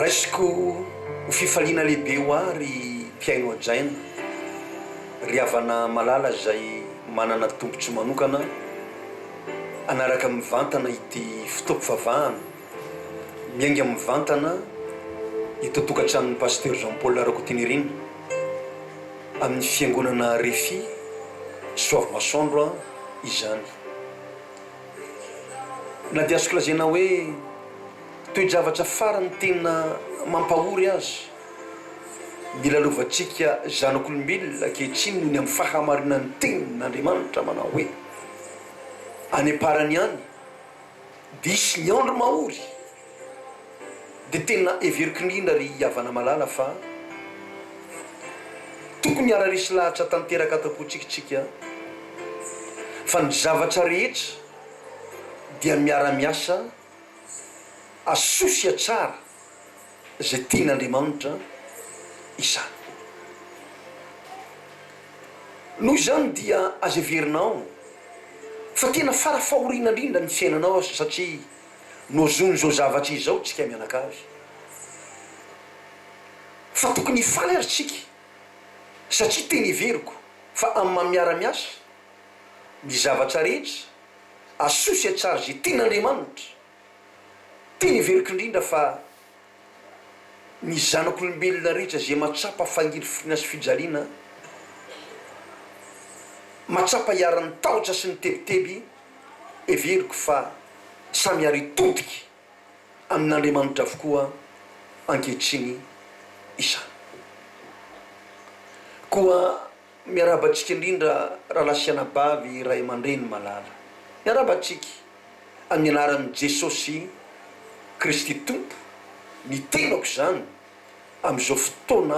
Raisiko ho fifaliana lehibe ho ahy ry mpihaino hajaina, ry havana malala izay manana tombontsoa manokana hanaraka mivantana ity fotoam-pivavahana miainga mivantana eto an-tokantranon'ny Pasteur Jean Paul Rakotonirina amin'ny fiangonana Refi Soavimasoandro izany. Na dia azoko lazaina hoe toe-javatra farany tena mampahory aza ny lalovantsika zanak'olombelona ankehitriny noho ny amin'ny fahamarinan'ny Tenin'Andriamanitra manao hoe, Any am-parany any dia hisy ny andro mahory, dia tena heveriko indrindra ry havana malala fa tokony hiara-resy lahatra tanteraka ato am-pontsika isika fa ny zavatra rehetra dia miara-miasa asosia tsara izay tian'Andriamanitra izany. Noho izany dia aza heverinao fa tena fara-fahoriana indrindra ny fiainanao satria nohazonin'izao zavatra izao tsika mianakavy. Fa tokony hifaly ary tsika satria tena heveriko fa amin'ny maha miara-miasa ny zavatra rehetra asosia tsara izay tian'Andriamanitra. Tena heveriko indrindra fa ny zanak'olombelona rehetra izay mahatsapa fangirifiriana sy fijaliana, mahatsapa iharan'ny tahotra sy ny tebiteby, heveriko fa samy ary hitodika amin'Andriamanitra avokoa ankehitriny izany. Koa miarahaba antsika indrindra rahalahy sy anabavy, ray aman-dreny malala. Miarahaba antsika amin'ny anaran'i Jesosy Kristy Tompo ny tenako izany amin'izao fotoana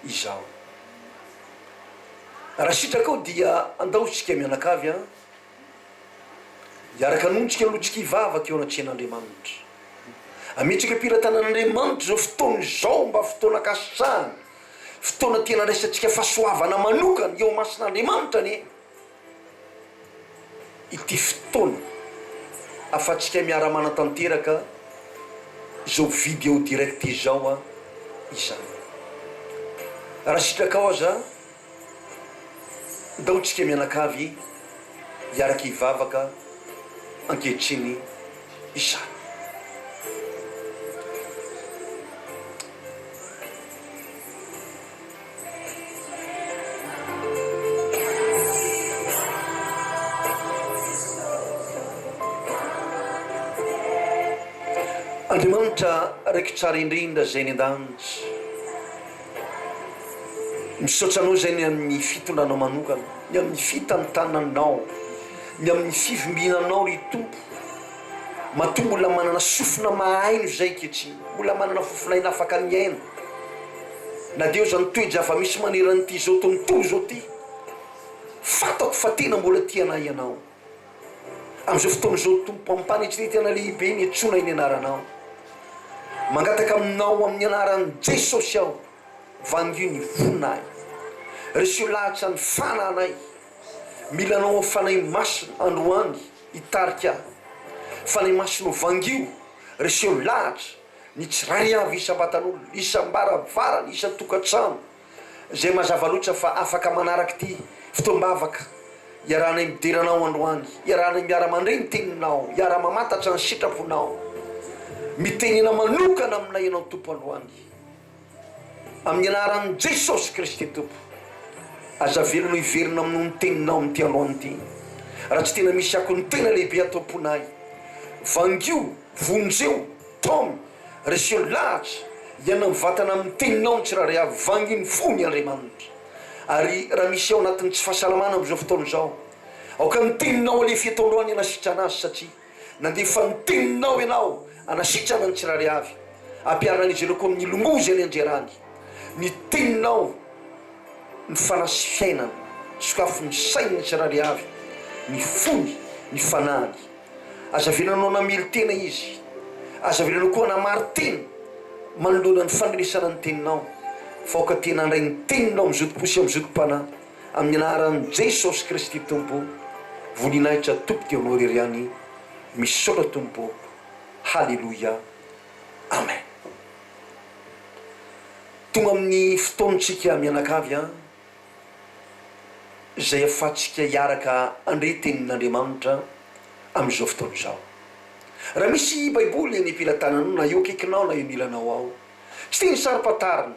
izao. Raha sitrakao dia andao isika mianakavy an, hiaraka hanontsika aloha tsika hivavaka eo anatrehan'Andriamanitra. Ametraka am-pelatanan'Andriamanitra izao fotoana izao mba fotoana ankasitrahana, fotoana tena andraisantsika fahasoavana manokana eo imason'Andriamanitra anie. ity fotoana afatsika miara-manatanteraka izao video direct izao izany. Raha sitrakao aza, ndao tsika mianakavy hiaraka hivavaka ankehitriny izany. Andriamanitra Raiko tsara indrindra izay any an-danitra, misaotra Anao izay ny amin'ny fitondranao manokana, ny amin'ny fitantananao, ny amin'ny fivimbinanao ry Tompo. Matoa mbola manana sofina mahaino izay ankehitriny, mbola manana fofonaina afaka mihaino, na dia eo aza ny toe-java-misy maneran'ity izao tontolo izao ity, fantako fa tena mbola tia anay Ianao. Amin'izao fotoana izao, Tompo, amim-panetrenetena lehibe ny antsoinay ny Anaranao. Mangataka Aminao amin'ny Anaran'i Jesosy aho, vangio ny fonay. Reseo lahatra ny fananay. Mila Anao Fanahy Masina androany hitarika ahy. Fanahy Masina vangio, reseo lahatra ny tsirairay avy isam-batan'olona, isam-baravarana, isan-tokantrano, izay mazava loatra fa afaka manaraka ity fotoam-bavaka iarahanay midera Anao androany, iarahanay miara-mandre ny Teninao, hiara-mamantatra ny sitraponao. Mitenena manokana aminay Ianao Tompo androany. Amin'ny anaran'i Jesosy Kristy Tompo, aza avelonao hiverina aminao ny teninao amin'ity androany ity, raha tsy tena misy akony tena lehibe ato am-ponay. Vangio, vonjeo, taomy, reseo lahatra, hiaina mivantana amin'ny teninao ny tsirairay avy, vangio ny fony Andriamanitra. Ary raha misy ao anatin'ny tsy fahasalamana amin'izao fotoana izao, aoka ny teninao alefa eto androany hanasitrana azy satria Nandefa ny teninao Ianao hanasitrana ny tsirairay avy, hampiharina an'izy ireo koa amin'ny longoa izay nianjerany. Ny teninao ny fanahy sy fiainana, sokafy ny sain'ny tsirairay avy, ny fony, ny fanahiny. Aza avelanao namely tena izy, aza avelanao koa hanamari-tena manoloana ny fandrenesana ny teninao, fa aoka tena handray ny teninao amin'ny zotom-po sy amin'ny zotom-panahy, Amin'ny anaran'i Jesosy Kristy Tompo voninahitra Tompo dia Anao irery ihany misaotra Tompo Haleloia Amen. Tonga amin'ny fotoantsika mianakavy an, izay afahantsika hiaraka handre tenin'Andriamanitra amin'izao fotoana izao. Raha misy Baiboly eny am-pelatananao na eo akaikinao na eo anilanao ao, tsy teny saro-pantarina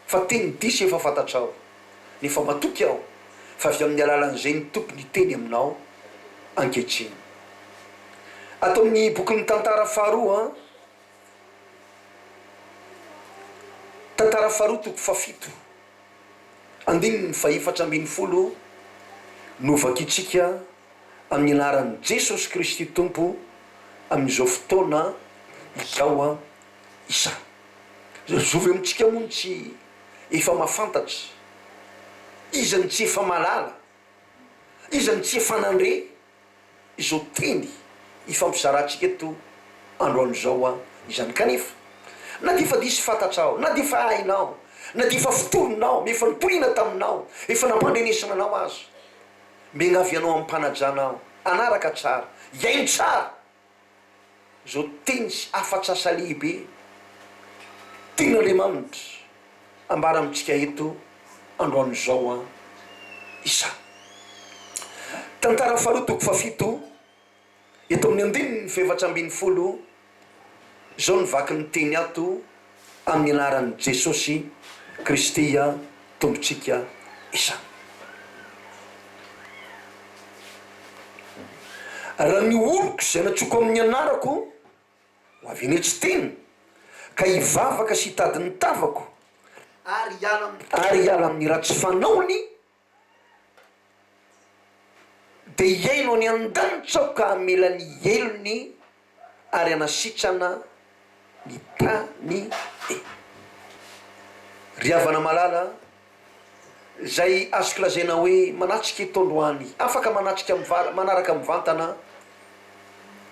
fa teny diso efa fantatrao, nefa matoky aho fa avy amin'ny alalan'izay ny Tompo niteny aminao ankehitriny. Ato amin'ny bokin'ny Tantara faharoa, Tantara faharoa toko fahafito, andininy fahefatra ambinifolo no vakintsika amin'ny anaran'i Jesosy Kristy Tompo amin'izao fotoana izao izany. Zovy amintsika moa no tsy efa mahafantatra? Iza no tsy efa mahalala? Iza no tsy efa nandre izao teny ifampizarantsika eto androany izao izany? Kanefa, na dia efa diso fantatrao, na dia efa hainao, na dia efa fotorinao, efa nitoriana taminao, efa nampandrenesana anao aza, miangavy anao amim-panajana aho, hanaraka tsara, hihaino tsara izao teny sy hafatr'asa lehibe tian'Andriamanitra ambara amintsika eto androany izao an izany. Tantara faharoa toko fahafito, eto amin'ny andininy fahefatra ambinifolo, izao no vaky ny teny ato amin'ny anaran'i Jesosy Kristy Tompontsika izany. Raha ny oloko izay nantsoiko amin'ny anarako ho avy eny an-tsiteny ka hivavaka sy hitady ny tavako ary hiala amin'ny ratsy fanaony, dia hihaino any an-danitra aho ka hamela ny helony ary hanasitrana ny tany e. Ry havana malala, izay azoko lazaina hoe manatrika eto androany, afaka manatrika miva- manaraka mivantana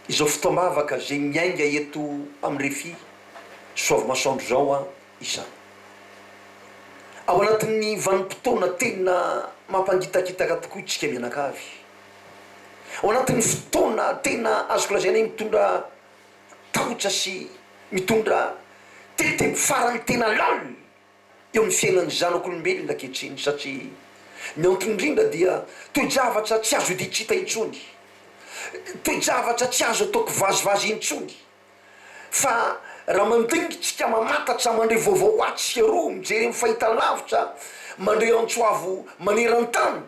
izao fotoam-bavaka izay miainga eto amin'ny Refi Soavimasoandro izao aho izany. Ao anatin'ny vanim-potoana tena mampangitakitaka tokoa isika mianakavy. Ao anatin'ny fotoana tena azoko lazaina hoe mitondra tahotra sy mitondra tebiteby farany tena lalina eo amin'ny fiainan'ny zanak'olombelona ankehitriny satria ny antony indrindra dia toe-javatra tsy azo iditrita intsony, toe-javatra tsy azo atao kivazivazy intsony. Fa raha mandinika tsika mamantatra mandre vaovao atsy sy eroa, mijery amin'ny fahitalavitra, mandre antso avo maneran-tany,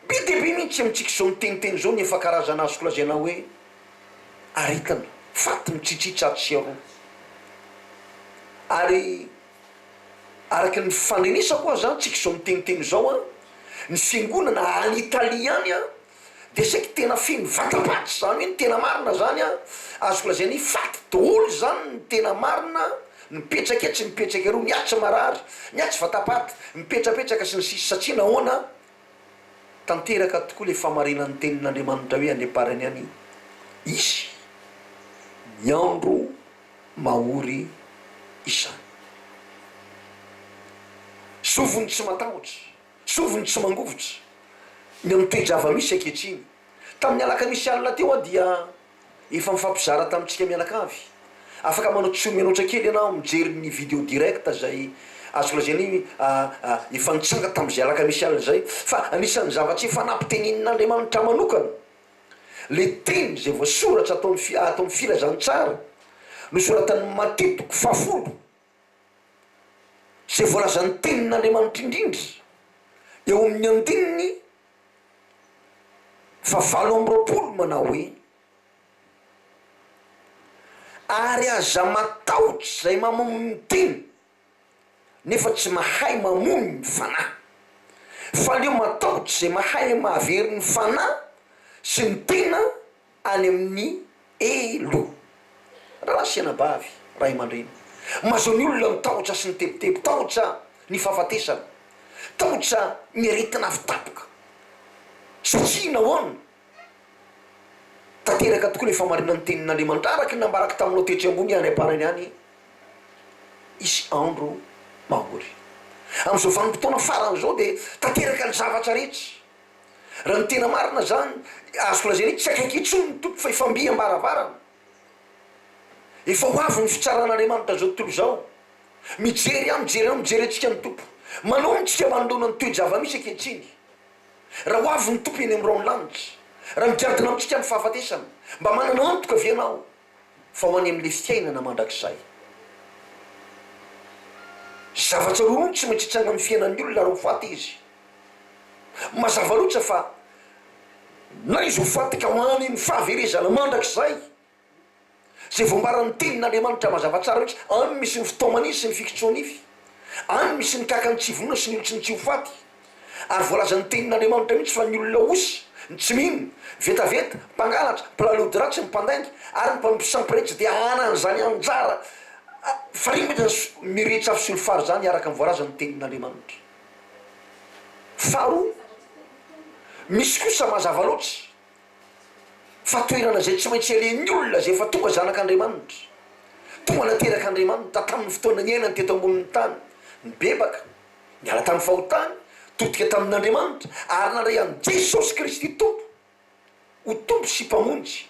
be dia be mihitsy amintsika izao miteniteny izao ny efa karazana azoko lazaina hoe aretina, faty mitsitsitra atsy sy aroa. Ary araka ny fandrenesako aza tsika izao miteniteny izao an, ny fiangonana any Italie any an, Dia saiky tena feno vatapaty izany hoe ny tena marina izany an, azoko lazaina hoe faty daholo izany ny tena marina, mipetraka etsy mipetraka eroa, ny atsy marary, ny atsy vatapaty, mipetrapetraka sy ny sisa satria nahoana? Tanteraka tokoa ilay fahamarinan'ny tenin'Andriamanitra hoe any am-parany any hisy ny andro mahory izany. Zovy ny tsy matahotra. Soviny tsy mangovitra ny amin'ny toe-java-misy ankehitriny. Tamin'ny alakamisy alina teo aho dia efa nifampizara tamintsika mianakavy. Afaka manao tsoa-mianoatra kely ianao mijery ny video direct izay azoko lazaina hoe efa nitranga tamin'izay alakamisy alina izay. Fa anisan'ny zavatra efa nampitenenin'Andriamanitra manokana ilay teny izay voasoratra ato amin'ny ato amin'ny filazantsara nosoratan'i Matio toko fahafolo. Izay voalazan'ny Tenin'Andriamanitra indrindra eo amin'ny andininy fahavalo amby roapolo manao hoe, Ary aza matahotra izay mamono ny tena, nefa tsy mahay mamono ny fanahy, fa aleo matahotra izay mahay mahavery ny fanahy sy ny tena any amin'ny helo. Rahalahy sy anabavy, ray aman-dreny, mahazo ny olona ny tahotra sy ny tebiteby, tahotra ny fahafatesana, tahotra ny aretina avy tampoka. Satria nahoana? Tanteraka tokoa ilay fahamarinan'ny tenin'Andriamanitra, araka ny nambarako taminao tetsy ambony any am-parany any, hisy andro mahory. Amin'izao vanim-potoana farany izao dia tanteraka ny zavatra rehetra. Raha ny tena marina zany, azoko lazaina hoe tsy akaiky intsony ny Tompo fa efa mby am-baravarana. Efa ho avy ny fitsaran'Andriamanitra izao tontolo izao. Mijery ahy, mijery anao, mijery antsika ny Tompo. Manao amintsika manoloana ny toe-java-misy ankehitriny. Raha ho avy ny Tompo eny amin'ny rahon'ny lanitra, raha migadona amintsika ny fahafatesana, mba manana antoka ve ianao fa ho any amin'ilay fiainana mandrakizay? Zavatra roa no tsy maintsy hitranga amin'ny fiainan'ny olona raha ho faty izy. Mazava loatra fa na izy ho faty ka ho any amin'ny fahaverezana mandrakizay, Izay voambaran'ny Tenin'Andriamanitra mazava tsara mihitsy, any misy ny fitaoman'izy sy ny fikitsoanify, any misy ny kakan'ny tsy vonona sy ny olon-tsy ny tsy ho faty. Ary voalazan'ny Tenin'Andriamanitra mihitsy fa ny olona osa, ny tsy mino, vetaveta, mpangalatra, mpilalao ratsy, ny mpandainga, ary ny mpanompo sampy rehetra dia hanana izany anjara farimbona mirehitra afo solifara izany araka ny voalazan'ny Tenin'Andriamanitra. Faharoa, misy kosa mazava loatra, fa toerana izay tsy maintsy alehan'ny olona izay efa tonga zanak'Andriamanitra, tonga naterak'Andriamanitra tamin'ny fotoana niainany teto ambonin'ny tany, nibebaka, niala tamin'ny fahotany, todika tamin'Andriamanitra, ary nandray an'i Jesosy Kristy Tompo ho Tompo sy Mpamonjy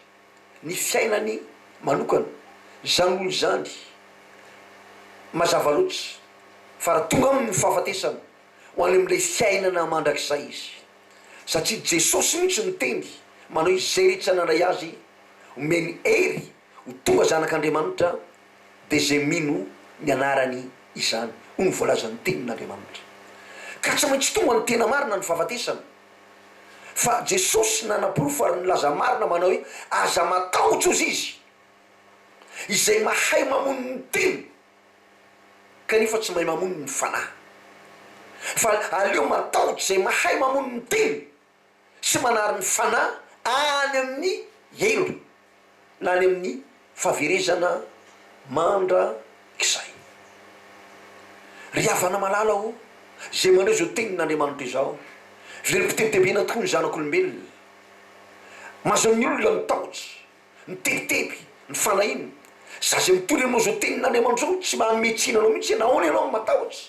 ny fiainany manokana. Izany olona izany, mazava loatra fa raha tonga aminy ny fahafatesana, ho any amin'ilay fiainana mandrakizay izy. Satria Jesosy mihitsy niteny manao izay rehetra nandray Azy omeny hery ho tonga zanak'Andriamanitra dia izay mino ny anarany izany hoy ny voalazan'ny tenin'Andriamanitra. Ka tsy maintsy tonga ny tena marina ny fahafatesana fa Jesosy nanaporofo ary nilaza marina manao hoe aza matahotra ozy izy izay mahay mamono ny tena kanefa tsy mahay mamono ny fanahy. Fa aleo matahotra izay mahay mamono ny tena sy manary ny fanahy any amin'ny helo na any amin'ny fahaverezana mandrakizay. Ry havana malala ô, izay mandre izao tenin'Andriamanitra izao, velom-pitebitebena tokoa ny zanak'olombelona. Mahazo ny olona ny tahotra. Mitebiteby, ny fanahiana. Za zay mitory aminao zao tenin'Andriamanitra zao tsy manome tsiny anao mihitsy hoe nahoana ianao no matahotra.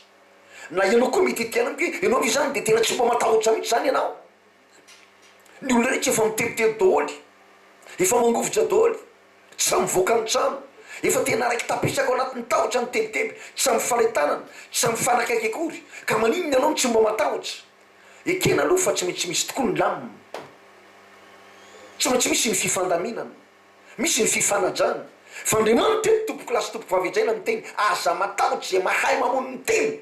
Na ianao koa mety hiteny amiko hoe ianao ve zany de tena tsy mba matahotra mihitsy zany ianao. Ny olona rehetra efa mitebiteby daholo, efa mangovitra daholo, tsy sahy mivoaka ny trano, efa tena raiki-tapisaka ao anatin'ny tahotra ny tebiteby, tsy sahy mifandray tanana, tsy sahy mifanakaiky akory, ka maninona ianao no tsy mba matahotra? Ekena aloha fa tsy maintsy misy tokoa ny lamina. Tsy maintsy misy ny fifandaminana. Misy ny fifanajana. Fa Andriamanitra eto tompokolahy sy tompokovavy hajaina miteny, aza matahotra izay mahay mamono ny tena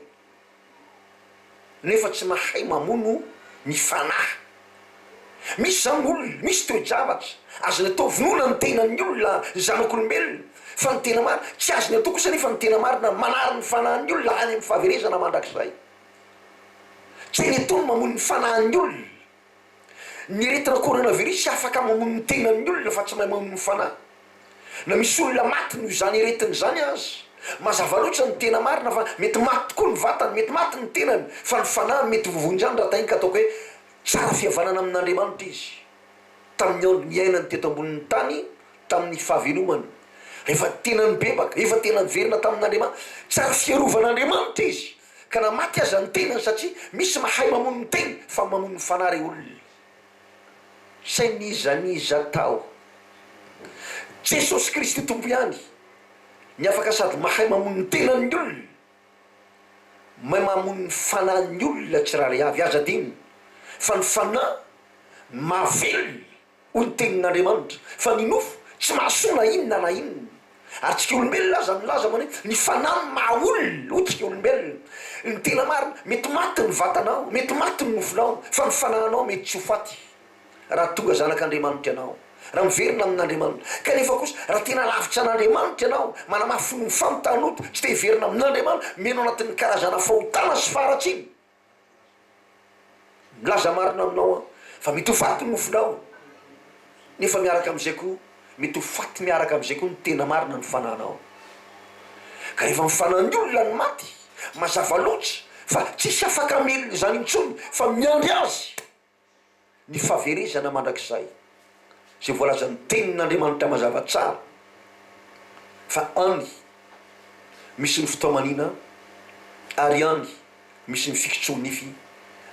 nefa tsy mahay mamono ny fanahy. Misy izany olona, misy toe-javatra azony atao vonoina ny tenan'ny olona, ny zanak'olombelona, fa ny tena marina, tsy azony atao kosa anefa ny tena marina manary ny fanahin'ny olona any amin'ny fahaverezana mandrakizay. Tsy ny ataony mamono ny fanahin'ny olona. Ny aretina coronavirus tsy afaka mamono ny tenan'ny olona fa tsy mahay mamono ny fanahy. Na misy olona maty noho izany aretina izany aza, mazava loatra ny tena marina fa mety maty tokoa ny vatany, mety maty ny tenany fa ny fanahiny mety voavonjy ihany raha tahiny ka ataoko hoe tsara fihavanana amin'Andriamanitra izy tamin'ny andro niainany teto ambonin'ny tany tamin'ny fahavelomany. Rehefa tena nibebaka, efa tena niverina tamin'Andriamanitra, tsara fiarovan'Andriamanitra izy. Ka na maty aza ny tenany satria misy mahay mamono ny tena fa mamono ny fanahy re olona. Tsy n'iza n'iza tao. Jesosy Kristy Tompo ihany ny afaka sady mahay mamono ny tenan'ny olona, mahay mamono ny fanahin'ny olona tsirairay avy. Aza adino fa ny fanahy mahavelona. Hoy ny tenin'Andriamanitra, fa ny nofo tsy mahasoa na inona na inona. Ary tsika olombelona aza milaza manao hoe, ny fanahy no maha olona, hoy tsika olombelona. Ny tena marina, mety maty ny vatanao, mety maty ny nofonao, fa ny fanahinao mety tsy ho faty, raha tonga zanak'Andriamanitra ianao, raha miverina amin'Andriamanitra. Kanefa kosa, raha tena lavitra an'Andriamanitra ianao, manamafy ny fanontanota, tsy te hiverina amin'Andriamanitra, miaina ao anatin'ny karazana fahotana sy faharatsiana, Milaza marina aminao aho fa mety ho faty ny nofonao, nefa miaraka amin'izay koa mety ho faty miaraka amin'izay koa ny tena marina ny fananao. Ka rehefa mifanan'ny olona ny maty, mazava loatra fa tsisy afaka hamelona izany intsony fa miandry azy. ny fahaverezana mandrakizay, izay voalazan'ny Tenin'Andriamanitra mazava tsara fa any misy ny fitaomaniana ary any misy ny fikitsoa-nify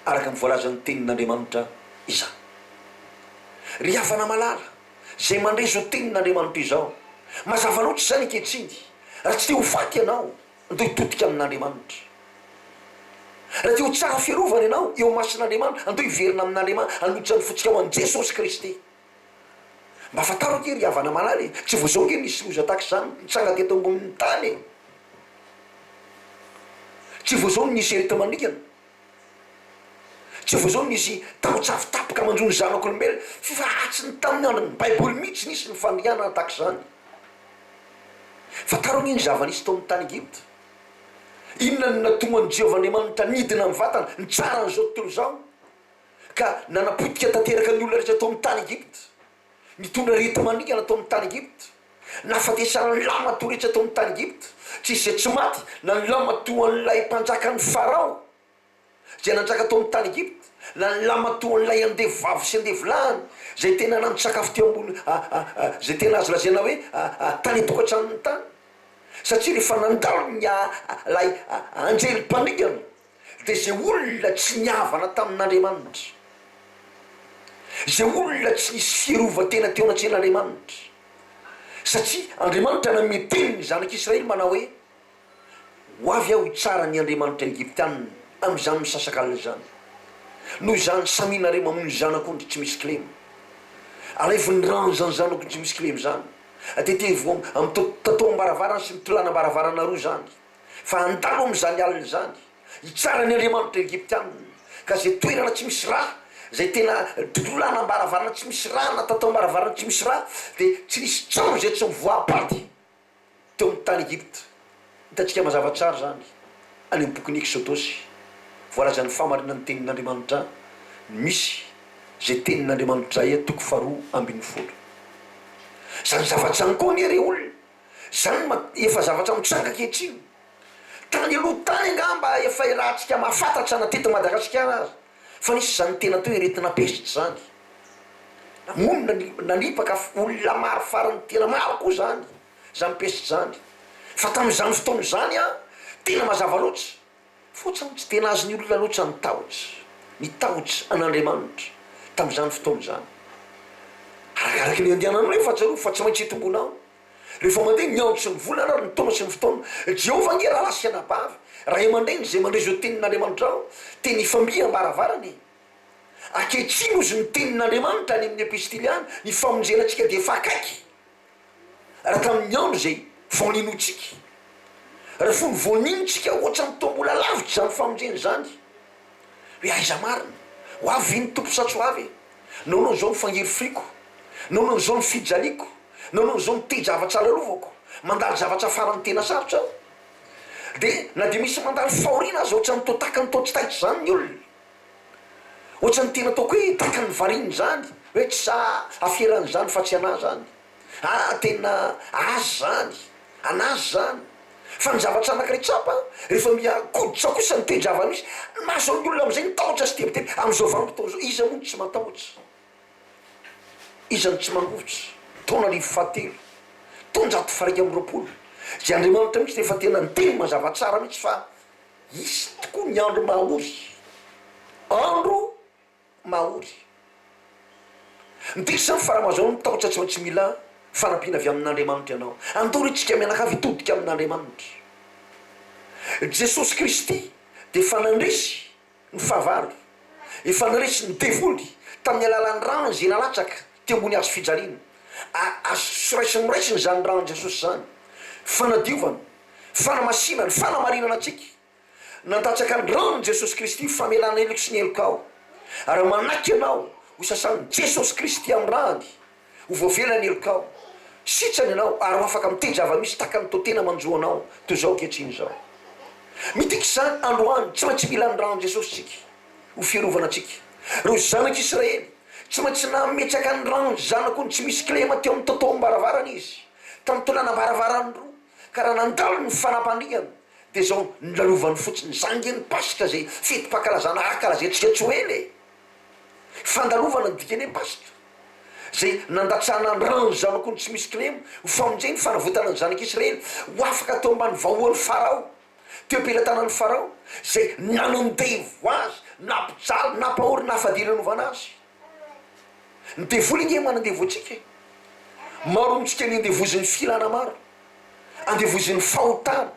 araka ny voalazan'ny Tenin'Andriamanitra izany. Ry havana malala, izay mandre izao Tenin'Andriamanitra izao, mazava loatra izany ankehitriny, raha tsy te ho faty ianao. Andao hitodika amin'Andriamanitra. Raha te ho tsara fiarovana ianao eo imason'Andriamanitra, andao hiverina amin'Andriamanitra, hanolotra ny fontsika ho an'i Jesosy Kristy. Mba fantaro ange ry havana malala e, tsy vao izao ange nisy loza tahaka izany nitranga teto ambonin'ny tany e. Tsy vao izao no nisy areti-mandringana. Tsy vao izao no nisy tahotsavy tapoka manjo ny zanak'olombelona, fa tsy ny tamin'ny andron'ny Baiboly mihitsy nisy ny fandringanana tahaka izany. Fantaro anie ny zava-nisy tao amin'ny tany Egypta. Inona no nahatonga an'i Jehovah Andriamanitra nidina mivantana nitsara an'izao tontolo izao, ka nanapotika tanteraka ny olona rehetra tao amin'ny tany Egypta, nitondra areti-mandringana tao amin'ny tany Egypta, nahafatesana ny lahimatoa rehetra tao amin'ny tany Egypta, tsy hisy izay tsy maty, na ny lahimatoan'ilay mpanjakan'i Farao, izay nanjaka tao amin'ny tany Egypta, na ny lahimatoan'ilay andevo vavy sy andevo lahiny, izay tena nandry-sakafo teo ambony, izay tena azo lazaina hoe tany an-tokantranony tany. Satria rehefa nandalo ny ilay anjely mpandringana, dia izay olona tsy nihavana tamin'Andriamanitra, izay olona tsy nisy fiarovan-tena teo anatrehan'Andriamanitra, satria Andriamanitra nanome teny ny zanak'Israely manao hoe, Ho avy aho hitsara ny andriamanitra Egyptiana amin'izany misasakalina izany. Noho izany, samia nareo mamono zanak'ondry tsy misy kilema. Alaivo ny ran'izany zanak'ondry tsy misy kilema izany, atetevo amin'ny tataom-baravarana sy ny tolanam-baravarana roa izany, fa handalo amin'izany alina izany, hitsara ny andriamanitra Egyptiana, ka izay toerana tsy misy ra, izay tena tolanam-baravarana tsy misy ra na tataom-baravarana tsy misy ra, dia tsy nisy trano izay tsy mivoaha-paty. Teo amin'ny tany Egypta. Hitantsika mazava tsara izany any amin'ny bokin'ny Eksodosy. Voalazan'ny fahamarinan'ny tenin'Andriamanitra misy izay tenin'Andriamanitra izay toko faharoa ambinifolo. Izany zavatra izany koa anie re olona, izany ma efa zavatra mitranga ankehitriny. Tany aloha tany angamba efa irahantsika mahafantatra na teto Madagasikara aza fa nisy izany tena atao hoe aretina peste izany. Namono nanipaka olona maro farany tena maro koa izany. Izany peste izany. Fa tamin'izany fotoana izany an, tena mazava loatra, fotsiny tsy dia nahazo ny olona loatra ny tahotra, ny tahotra an'Andriamanitra tamin'izany fotoana izany. Arakaraka ny andehananao nefa tsarovy fa tsy maintsy hitomboanao. Rehefa mandeha ny andro sy ny volana ary ny taona sy ny fotoana, Jehovah ange rahalahy sy anabavy, ray aman-dreny izay mandre izao tenin'Andriamanitra izao, teny ifambiam-baravarana e. Ankehitriny hozy ny tenin'Andriamanitra any amin'ny epistily any, ny famonjena antsika dia efa akaiky. Raha tamin'ny andro izay vao ninoantsika, raha fony vao nino tsika ohatran'ny toa mbola lavitra izany famonjena izany, hoe aiza marina, ho avy ve ny Tompo sa tsy ho avy e? Nahoana izao ny fangirifiriako? Nahoana izao ny fijaliako? Nahoana izao ny toe-javatra lalovako? Mandalo zavatra faran'ny tena sarotra aho. Dia na dia misy mandalo fahoriana aza ohatran'ny toa takan'ny toa tsy taitra izany ny olona. Ohatran'ny tena ataoko hoe takan'ny variana izany, hoe tsy sahy aferana izany fa tsy anah izany. Ah tena azy izany, an'azy izany. Fa ny zavatra anankiray tsapa, rehefa miha koditra kosa ny toe-java-misy, ny mason'ny olona amin'izay ny tahotra sy tebiteby. Amin'izao vanim-potoana izao, iza moa no tsy matahotra? Iza no tsy mangovitra? Taona 1003, 1121, izay Andriamanitra mihitsy dia efa tena niteny mazava tsara mihitsy fa Hisy tokoa ny andro mahory. Andro mahory. Midika izany fa raha mahazo ny tahotra tsy maintsy mila fanampiana avy amin'Andriamanitra ianao. Andao ry tsika mianakavy hitodika amin'Andriamanitra. Jesosy Kristy dia efa nandresy ny fahavalo, efa nandresy ny devoly tamin'ny alalan'ny rany izay nalatsaka teo ambony hazo fijaliana. Azo raisina raisina izany ran'i Jesosy izany. Fanadiovana. Fanamasinana, fanamarinana antsika. Nandatsaka ny ran'i Jesosy Kristy ho famelana heloka sy ny helokao. Ary raha manaiky ianao ho sasan'i Jesosy Kristy amin'ny rany, ho voavela ny helokao. Sitrana ianao ary ho afaka miteny zava-misy tahaka ny toa tena manjo anao toy izao ankehitriny izao. Midika izany androany, tsy maintsy mila ny ran'i Jesosy isika ho fiarovana antsika. Ireo zanak'Israely, tsy maintsy nametraka ny ran'ny zanak'ondry tsy misy kilema teo amin'ny totoam-baravarana izy, tamin'ny tolanam-baravarany roa. Ka raha nandalo ny fanampandriana dia zao nolalovany fotsiny, zany nge ny paska zay fetim-pankalazana ankalazaintsika tsy ho ela e! Fandalovana ny dikany hoe paska, zay nandatsahana ny ran'ny zanak'ondry tsy misy kilema ho famonjena, fanavotana ny zanak'Israely ho afaka teo ambany vahoan'i Farao, teo am-pelatanan'i Farao, zay nanandevo azy, nampijaly, nampahory, nahafadiranovana azy. Ny devoly ange manandevo antsika e! Maro amintsika ny andevozin'ny filana maro, andevozin'ny fahotana.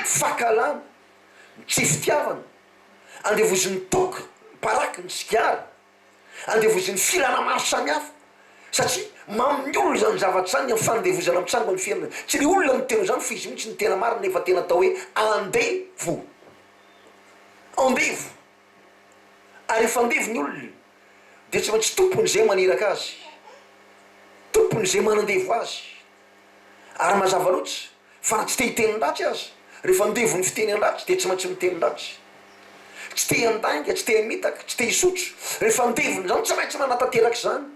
ny fankahalana, ny tsy fitiavana, andevozin'ny toaka, ny paraky, ny sigara, andevozin'ny filana maro samihafa, satria mamin'ny olona izany zavatra izany ny amin'ny fanandevozana mitsango ny fiainana. Tsy ilay olona no miteny izany fa izy mihitsy no tena marina efa tena atao hoe andevo. Andevo. Ary rehefa andevo ny olona dia tsy maintsy tompony izay maniraka azy, tompony izay manandevo azy. Ary mazava loatra fa na tsy te hiteny ratsy aza, rehefa andevon'ny fiteny an-dratsy dia tsy maintsy miteny ratsy. Tsy te handainga, tsy te hamitaka, tsy te hisotro, rehefa andevon'izany tsy maintsy manatanteraka izany.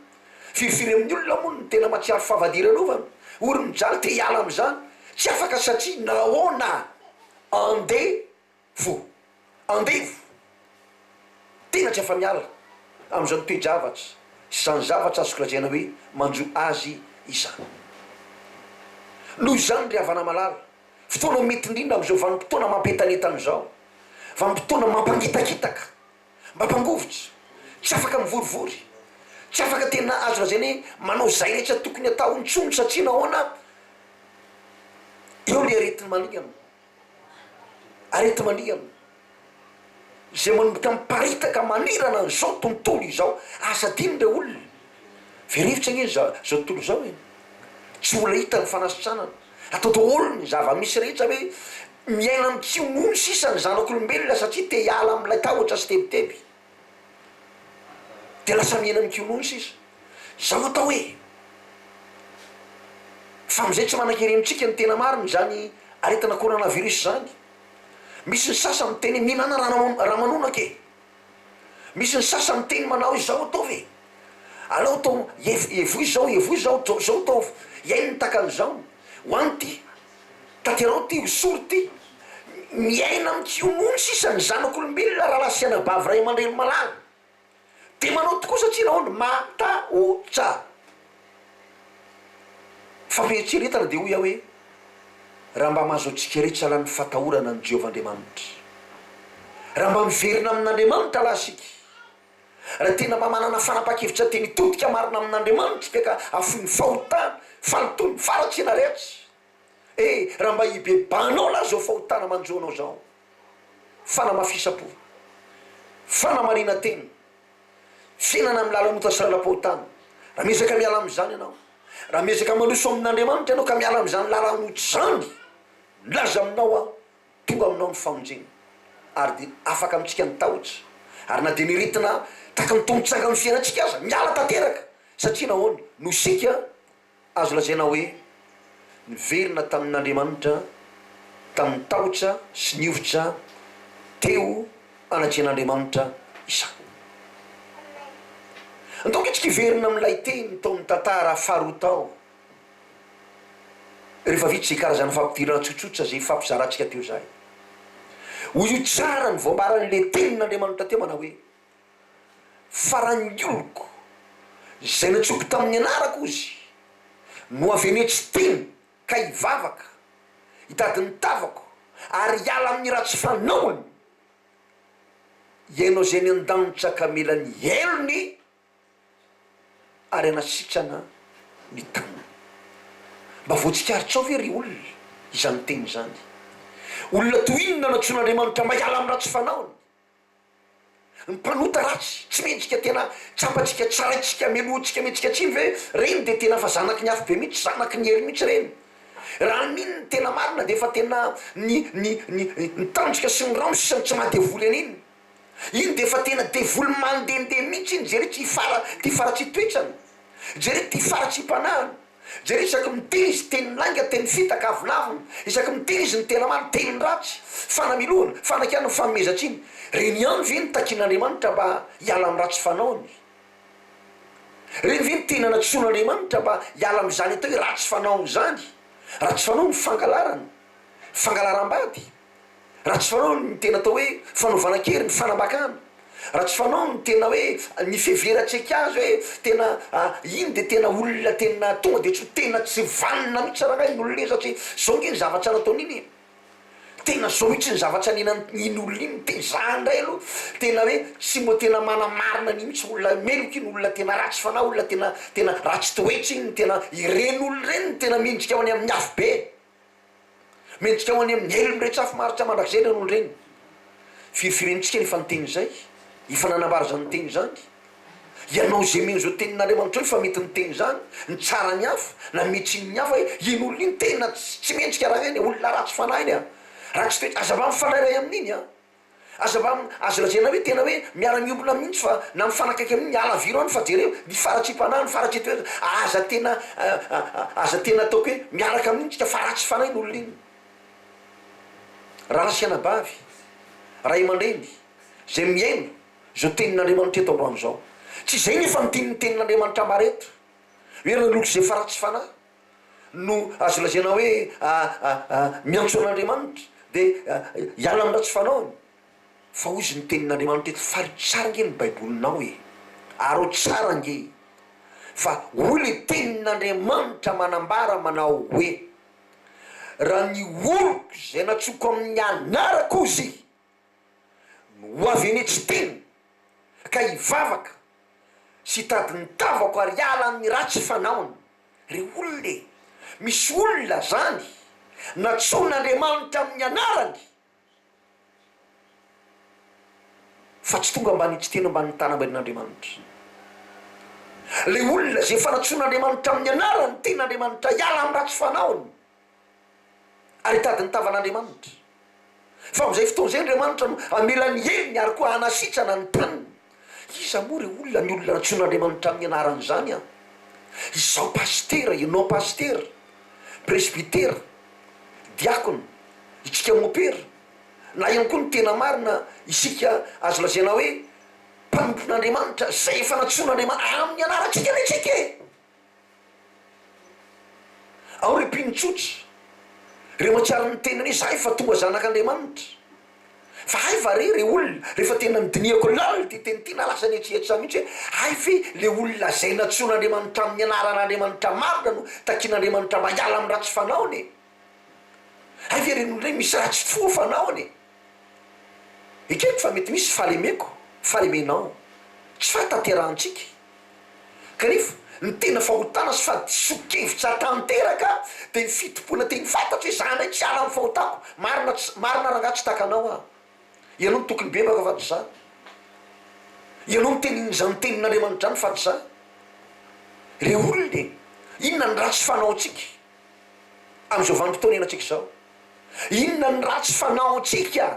Firifiry amin'ny olona moa no tena mahatsiaro fahavadiranovana, ory mijaly te hiala amin'izany, tsy afaka satria nahoana? Andevo. Andevo! Tena tsy afa-miala amin'izany toe-javatra sy izany zavatra azoko lazaina hoe manjo azy izany. Noho izany ry havana malala, fotoana mety indrindra amin'izao vanim-potoana mampientanentana izao, vanim-potoana mampangitakitaka, mampangovitra, tsy afaka mivorivory, tsy afaka tena azo lazaina hoe manao izay rehetra tokony atao intsony satria nahoana? Eo ilay areti-maningana. Areti-manihana izay manomboka miparitaka manerana an'izao tontolo izao. Aza adino ireo olona. Very hevitra anie izao tontolo izao e. Tsy mbola hita ny fanasitranana. Atao daholo ny zava-misy rehetra hoe miaina amin'ny kinono sisa ny zanak'olombelona satria te hiala amin'ilay tahotra sy tebiteby. Dia lasa miaina amin'ny kinono sisa. Izao atao hoe, fa amin'izay tsy manan-kery amintsika ny tena marina izany aretina coronavirus izany. Misy ny sasany miteny hoe mihinana ramanonaka e! Misy ny sasany miteny manao hoe izao ataovy e! Alao atao evoy izao, evoy izao, izao ataovy, hiaino ny takan'izao, hoano ity, tanterao ity, hosory ity. Miaina amin'ny kinono sisa ny zanak'olombelona rahalahy sy anabavy ray aman-dreny malala. Dia manao tokoa satria nahoana? Matahotra. Fampieritreretana dia hoy aho hoe, raha mba mahazo antsika rehetra lahy ny fatahorana an'i Jehovah Andriamanitra, raha mba miverina amin'Andriamanitra lahy isika, raha tena mba manana fanapahan-kevitra tena hitodika marina amin'Andriamanitra isika ka hafoy ny fahotana, fahalotoana, faharatsiana rehetra, eh, raha mba hibebahanao lahy izao fahotana manjo anao izao, fanamafisam-po, fanamarinan-tena, fiainana amin'ny lalan'ota sy lalam-pahotana. Raha miezaka miala amin'izany ianao, raha miezaka mandroso amin'Andriamanitra ianao ka miala amin'izany lalan'ota izany, milaza aminao aho, tonga aminao ny famonjena, ary dia afaka amintsika ny tahotra, ary na dia ny aretina tahaka ny tombon-tsangan'ny fiainantsika aza, miala tanteraka, satria nahoana? Noho isika Azo lazaina hoe niverina tamin'Andriamanitra tamin'ny tahotra sy ny hovitra teo anatrehan'Andriamanitra izany. Andao ange tsika hiverina amin'ilay teny tao amin'ny tantara faharoa tao, rehefa vita izay karazana fampidirana tsotsotra izay hifampizarantsika teo izay. Hoy io tsara ny voambaran'ilay tenin'Andriamanitra teo manao hoe. Fa raha ny oloko, izay nantsoiko tamin'ny anarako ozy, no avy hanetry tena ka hivavaka, hitady ny tavako, ary hiala amin'ny ratsy fanaony, hihaino azy any an-danitra ka hamela ny helony ary hanasitrana ny taniny. Mba voatsikaritrao ve ry olona izany teny izany? Olona toy inona no antsoin'Andriamanitra mba hiala amin'ny ratsy fanaony? Ny mpanota ratsy, tsy mendrika tena tsapantsika, tsaraintsika, melohintsika, amentsika tsiny ve reny dia tena efa zanaky ny afobe mihitsy, zanaky ny hery mihitsy reny. Raha ny mino ny tena marina dia efa tena ny ny ny ny tandroka sy ny rano sisa no tsy maha devoly an'iny. Iny dia efa tena devoly mandehandeha mihitsy iny, jereo ty fara ty faratsian-toetrany, jereo ty faratsiam-panahiny. Jereo isaky miteny izy teny lainga, teny fitaka, avonavona, isaky miteny izy ny tena marina, teny ratsy, fanamelohana, fanakianana, fanomezan-tsiny. Reny ihany ve no takian'Andriamanitra mba hiala amin'ny ratsy fanaony? Reny ve no tena nantsoin'Andriamanitra mba hiala amin'izany atao hoe ratsy fanaony izany? Ratsy fanao ny fangalarana, fangalaram-bady. Raha tsy fanao ny tena atao hoe fanaovana an-keriny, fanambakana, raha tsy fanao ny tena hoe ny fiheverantsika azy hoe tena iny dia tena olona tena tonga dia tsy ho tena tsy vanona mihitsy rangahy iny olona iny satria zao nge ny zavatra nataony iny e! Tena zao mihitsy ny zavatra niainan'iny olona iny, tena za ndray aloha tena hoe tsy mbo tena manamarina an'iny mihitsy, olona meloka iny, olona tena ratsy fanahy, olona tena tena ratsy toetra iny, tena ireny olona ireny no tena mendrika ho any amin'ny afobe. Mendrika ho any amin'ny helo mirehitra afo maharitra mandrakizay ireny olona ireny. Firifirentsika no efa niteny izay, efa nanambara izany teny izany. Ianao izay mino izao tenin'Andriamanitra izao efa mety niteny izany, nitsara ny hafa, nanome tsiny ny hafa hoe iny olona iny tena tsy mendrika raha iny, olona ratsy fanahy iny an! Ratsy toetra, aza mba mifandrairay amin'iny an! Aza mba azo lazaina hoe tena hoe miara-miombona mihitsy fa na mifanakaiky amin'iny, alaviro any fa jereo ny faharatsiam-panahy, ny faharatsian-toetra, aza tena aza tena ataoko hoe miaraka amin'iny tsika fa ratsy fanahy iny olona iny. Rahalahy sy anabavy, ray aman-dreny, izay mihaino izao tenin'Andriamanitra eto androany izao. Tsy izay nefa no tian'ny tenin'Andriamanitra ambara eto. Hoe ireo olona izay efa ratsy fanahy no azo lazaina hoe miantso an'Andriamanitra dia hiala amin'ny ratsy fanaony. Fa hoy izy ny tenin'Andriamanitra eto, fariho tsara ange ny baibolinao e! Araho tsara ange fa hoy le tenin'Andriamanitra manambara manao hoe, Raha ny oloko izay nantsoiko amin'ny anarako ozy no ho avy eny an-tsiteny ka hivavaka sy hitady ny tavako ary hiala amin'ny ratsy fanaony. Ry olona e! Misy olona zany nantsoin'Andriamanitra amin'ny anarany Fa tsy tonga mba nitsy teny ambanin'ny tanam-bain'Andriamanitra. Ilay olona izay efa nantsoin'Andriamanitra amin'ny anarany, tian'Andriamanitra hiala amin'ny ratsy fanaony ary hitady ny tavan'Andriamanitra. Fa amin'izay fotoana izay Andriamanitra no hamela ny helony ary koa hanasitrana ny taniny. Iza moa re olona ny olona nantsoin'Andriamanitra amin'ny anarany izany an? Izaho pasitera, ianao pasitera, presbytera, diakona, itsika mopera, na ihany koa ny tena marina isika azo lazaina hoe mpanompon'Andriamanitra izay efa nantsoin'Andriamanitra amin'ny anarantsika anie tsika e! Ao ry mpino tsotra, ireo mahatsiaro ny tenany hoe za efa tonga zanak'Andriamanitra. Fa hay va re re olona, rehefa tena nodinihako lalina ity teny ity na lasa nieritreritra mihitsy hoe hay ve le olona izay nantsoin'Andriamanitra amin'ny anaran'Andriamanitra marina no takian'Andriamanitra mba hiala amin'ny ratsy fanaony e! Hay ve ireny olona ireny misy ratsy fo fanaony e! Ekeko fa mety misy fahalemeko, fahalemenao, tsy fahatanterahantsika. Kanefa ny tena fahotana sy fahadisoan-kevitra tanteraka dia ny fitompoana teny fantatro hoe za indray tsy hiala amin'ny fahotako, marina tsy marina rangaha tsy takanao aho. Ianao no tokony hibebaka fa tsy za. Ianao miteny an'izany tenin'Andriamanitra izany fa tsy za. Re olona e! Inona ny ratsy fanaontsika amin'izao vanim-potoana iainantsika izao? Inona ny ratsy fanaontsika?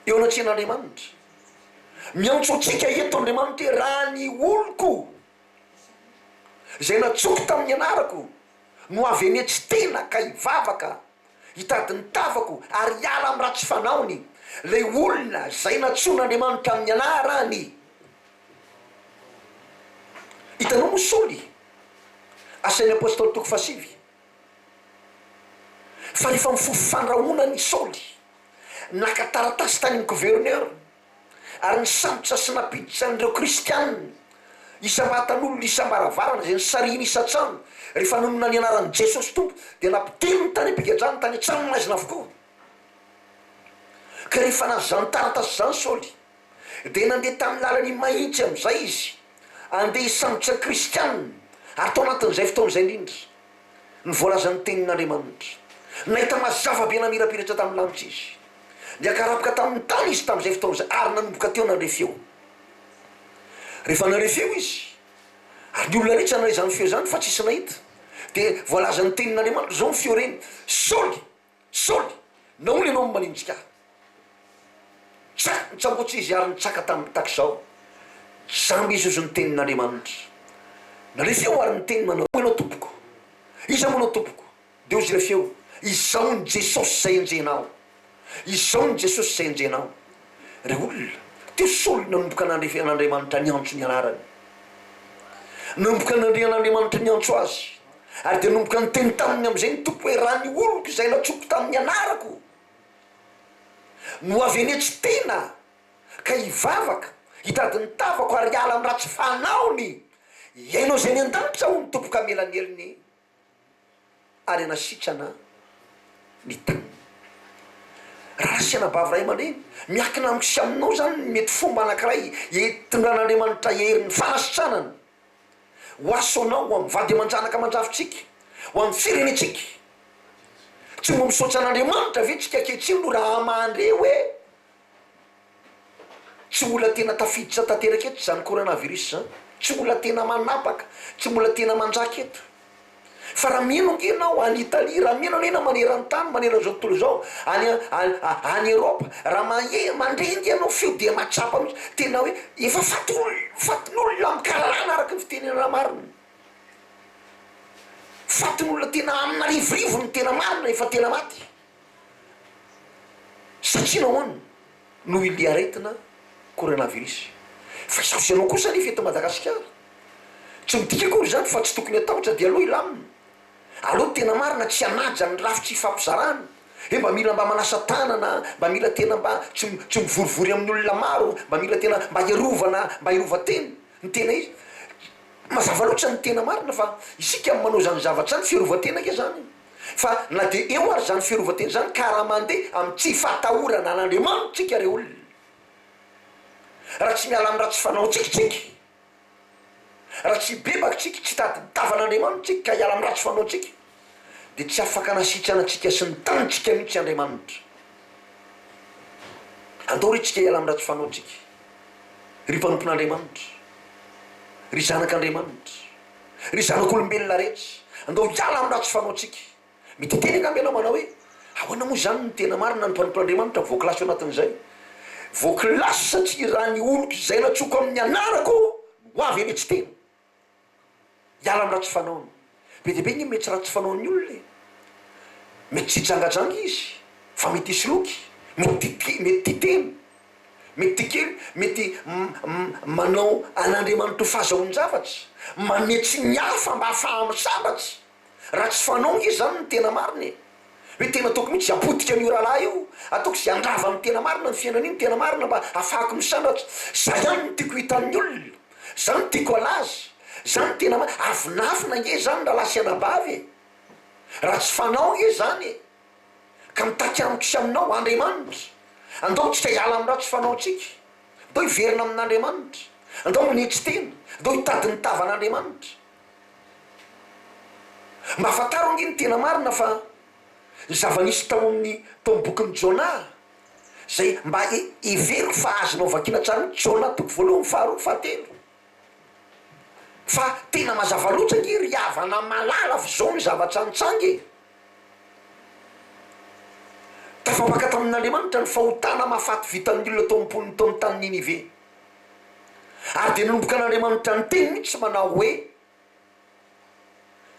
eo anatrehan'Andriamanitra. Miantso antsika eto Andriamanitra hoe raha ny oloko izay natsoko tamin'ny anarako no avy hanetry tena ka hivavaka, hitady ny tavako ary hiala amin'ny ratsy fanaony, ilay olona izay nantsoin'Andriamanitra amin'ny anarany. Hitanao moa Saoly? Asan'ny Apostoly toko fahasivy. Fa rehefa mifoha fandrahonana i Saoly, naka taratasy tany amin'ny governeur, ary nisambotra sy nampiditra an'ireo Kristianina, isam-batan'olona, isam-baravarana, izay nisarihiny isan-trano, rehefa nanonona ny anaran'i Jesosy Tompo, dia nampidiriny tany am-pigadrana, tany an-tranomaizina avokoa. Ka rehefa nahazo izany taratasy izany Saoly, Dia nandeha tamin'ny lalan'i Mahitsy amin'izay izy, handeha hisambotra kristiana, ary tao anatin'izay fotoana izay indrindra no voalazan'ny Tenin'Andriamanitra. Nahita mazava be namirapiratra tamin'ny lanitra izy. Niakarapoka tamin'ny tany izy tamin'izay fotoana izay, ary nanomboka teo nandre feo. Rehefa nandre feo izy, ary ny olona rehetra nandre izany feo izany fa tsisy nahita, dia voalazan'ny Tenin'Andriamanitra izao ny feo reny, Saoly! Saoly, nahoana ianao no manenjika ahy? Tsa, nitsamboatra izy ary nitsaka tamin'ny takizao. Jamba izy hozy ny tenin'Andriamanitra. Nandre feo ary niteny manao hoe, Ianao Tompoko. Iza moa no Tompoko? Dia hozy ilay feo, Izaho ny Jesosy izay enjehinao. Izaho ny Jesosy izay enjehinao. Ry olona, teo Saoly nanomboka nandre an'Andriamanitra niantso ny anarany. Nanomboka nandre an'Andriamanitra niantso azy. Ary dia nanomboka niteny taminy amin'izay ny Tompo hoe, Raha ny oloko izay natsoko tamin'ny anarako no avy hanetry tena ka hivavaka, hitady ny tavako ary hiala amin'ny ratsy fanaony, hihaino izay any an-danitra aho, ny Tompo ka hamela ny helony ary hanasitrana ny taniny. Rahalahy sy anabavy, ray aman-dreny, miankina amiko sy aminao izany ny mety fomba anankiray hitondran'Andriamanitra herin'ny fanasitranana. Ho aso anao, ho amin'ny vady aman-janaka aman-drafintsika, ho amin'ny firenentsika. Tsy mba misaotra an'Andriamanitra ve tsika ankehitriny no raha mandre hoe tsy mbola tena tafiditra tanteraka eto izany coronavirus izany, tsy mbola tena manapaka, tsy mbola tena manjaka eto. Fa raha mino ange ianao any Italie, raha mino ange ianao maneran-tany, manerana izao tontolo izao, any any Europe, raha mahe mandre ange ianao feo dia mahatsapa mihitsy, tena hoe efa faty olona, fatin'olona amin-kalalahana araka ny fitenenana marina. Fatin'olona tena amin'arivorivony ny tena marina efa tena maty. Satria nahoana? Noho ilay aretina coronavirus. Fa izaho sy ianao kosa anefa eto Madagasikara, tsy midika akory izany fa tsy tokony hatahotra dia aleo hilamina. Aleo tena marina tsy hanaja ny rafitra ifampizarana. Hoe mba mila mba manasa tanana, mba mila tena mba tsy tsy mivorivory amin'ny olona maro, mba mila tena mba hiarovana, mba hiarovan-tena. Ny tena izy. Mazava loatra ny tena marina fa isika no manao izany zavatra izany, fiarovan-tena ange izany e. Fa na dia eo ary izany fiarovan-tena izany ka raha mandeha amin'ny tsy fahatahorana an'Andriamanitra isika re olona, raha tsy miala amin'ny ratsy fanaontsika isika, raha tsy hibebaka isika, tsy hitady ny tavan'Andriamanitra isika ka hiala amin'ny ratsy fanaontsika, dia tsy afaka hanasitrana antsika sy ny tanintsika mihitsy Andriamanitra. Andao re tsika hiala amin'ny ratsy fanaontsika, ry mpanompon'Andriamanitra, ry zanak'Andriamanitra, ry zanak'olombelona rehetra, andao hiala amin'ny ratsy fanaontsika. Mety hiteny angamba ianao manao hoe, Ahoana moa izany no tena marina ny mpanompon'Andriamanitra voakilasy ao anatin'izay? Voakilasy satria raha ny oloko izay nantsoiko amin'ny anarako no avy eny an-tsiteny. Hiala amin'ny ratsy fanaony. Be dia be anie mety ratsy fanaon'ny olona e! Mety tsy hijangajanga izy, fa mety hisoloky, mety tia mety tia tena, mety tia kely, mety manao an'Andriamanitra ho fahazahoan-javatra, manetsy ny hafa mba hahafaha-misambatra. Ratsy fanao ange izany no tena marina e! Hoe tena ataoko mihitsy izay hapotika an'io rahalahy io, ataoko izay handrava ny tena marina, ny fiainan'io ny tena marina mba hahafahako misandratra. Zay ihany no tiako ho hitan'ny olona, zany no tiako halaza, zany no tena marina. Avonavona ange izany rahalahy sy anabavy e! Ratsy fanao ange izany e! Ka mitaky amiko sy aminao Andriamanitra, andao tsika hiala amin'ny ratsy fanaontsika, andao hiverina amin'Andriamanitra, andao manetry tena, andao hitady ny tavan'Andriamanitra. Mba fantaro ange ny tena marina fa ny zava-nisy tao amin'ny tao amin'ny bokin'i Jona izay mba heveriko fa azonao vakiana tsara mihitsy, Jona toko voalohany, faharoa, fahatelo. Fa tena mazava loatra ange ry havana malala fa izao ny zavatra nitranga e! Tafapaka tamin'Andriamanitra ny fahotana mahafaty vitan'ny olona tao am-pon'ny tao amin'ny tany Ninive. Ary dia nanomboka an'Andriamanitra niteny mihitsy manao hoe,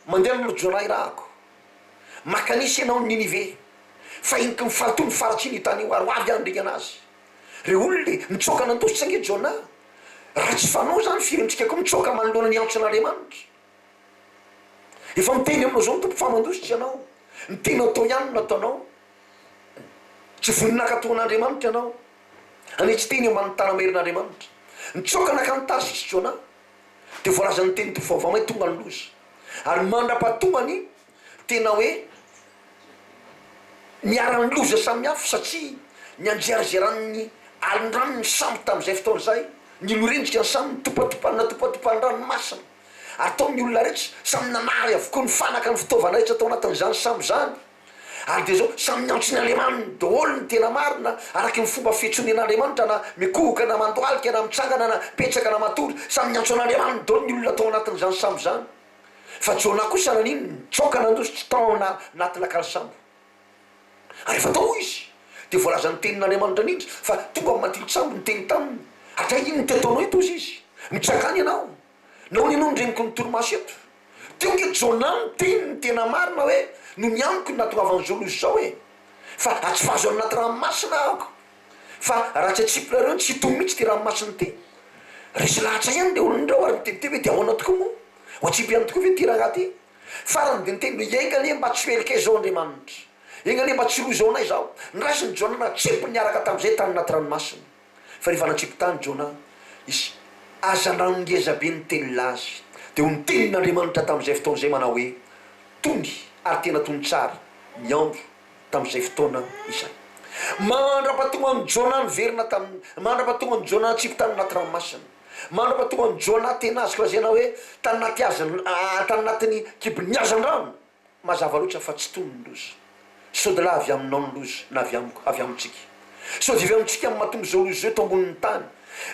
Mandeha aloha ry Jonah irahako, makanisa ianao ny Ninive, fa heniky ny fahalotoany ny faharatsiany io tany io, ary ho avy handringana azy. Ry olona e, mitsoaka nandositra ange Jonah. Ratsy fanao izany firentsika koa mitsoaka manoloana ny antson'Andriamanitra. Efa miteny aminao izao ny Tompo fa mandositra ianao. Ny tianao atao ihany no nataonao. Tsy vonona hankatò an'Andriamanitra ianao. Hanitsy teny eo ambanin'ny tana-maherin'Andriamanitra. Nitsoaka nankany Tarsisy Jonah, dia voalazan'ny tenin'ny Tompo fa vao may tonga ny loza. Ary mandra-pahatongany, tena hoe niharan'ny loza samihafa satria nianjeranjeran'ny alin-drano ny sambo tamin'izay fotoana izay, nilorendrika ny sambo, nitopatopa natopatopan'ny ranomasina. Ary tao ny olona rehetra, samy nanary avokoa ny fanaka ny fitaovana rehetra tao anatin'izany sambo izany. Ary dia izao, samy miantso ny Andriamaniny daholo ny tena marina, araka ny fomba fiantsoany an'Andriamanitra, na mikohoka, na mandohalika, na mitsangana, na mipetraka, na matory, samy miantso an'Andriamaniny daholo ny olona tao anatin'izany sambo izany. Fa Jonah kosa naninona? Nitsoaka nandositra tao anaty lakaly sambo. Ary rehefa tao izy, dia voalazan'ny tenin'Andriamanitra indrindra fa tonga amin'ny matilin-tsambo niteny taminy, Hatray inona no te ataonao eto? hozy izy. Mitsangàna ianao. Nahoana ianao no reniko ny torimaso eto? Teo ange Jonah niteny ny tena marina hoe noho ny amiko no nahatongavan'izao loza izao e! Fa atsipazo any anaty ranomasina aho fa raha tsy atsipinareo ny tsy hitony mihitsy ity ranomasina ity. Resy lahatra ihany ireo olona ireo ary niteniteny hoe dia ahoana tokoa moa? Ho atsipy ihany tokoa ve ity rangahy ity? Farany dia niteny hoe enga anie mba tsy ho heloka izao Andriamanitra! Enga anie mba tsy loza ho anay izao! Noraisin'i Jonah natsipiny niaraka tamin'izay tany anaty ranomasina. Fa rehefa natsipy tany Jonah, nisy hazandrano ngeza be nitelina azy. Dia ho nitenin'Andriamanitra tamin'izay fotoana izay manao hoe, Tony, ary tena tony tsara, ny andro tamin'izay fotoana izay. Mandra-pahatongan'i Jonah niverina tamin'ny, mandra-pahatongan'i Jonah natsipy tany anaty ranomasina, mandra-pahatongan'i Jonah tena azoko lazaina hoe tany anaty hazan, tany anatin'ny kibon'ny hazandrano, Mazava loatra fa tsy tony ny loza. Sao dia lahy avy aminao ny loza, na avy amiko, avy amintsika. Sao dia avy amintsika no mahatonga izao loza izao eto ambonin'ny tany.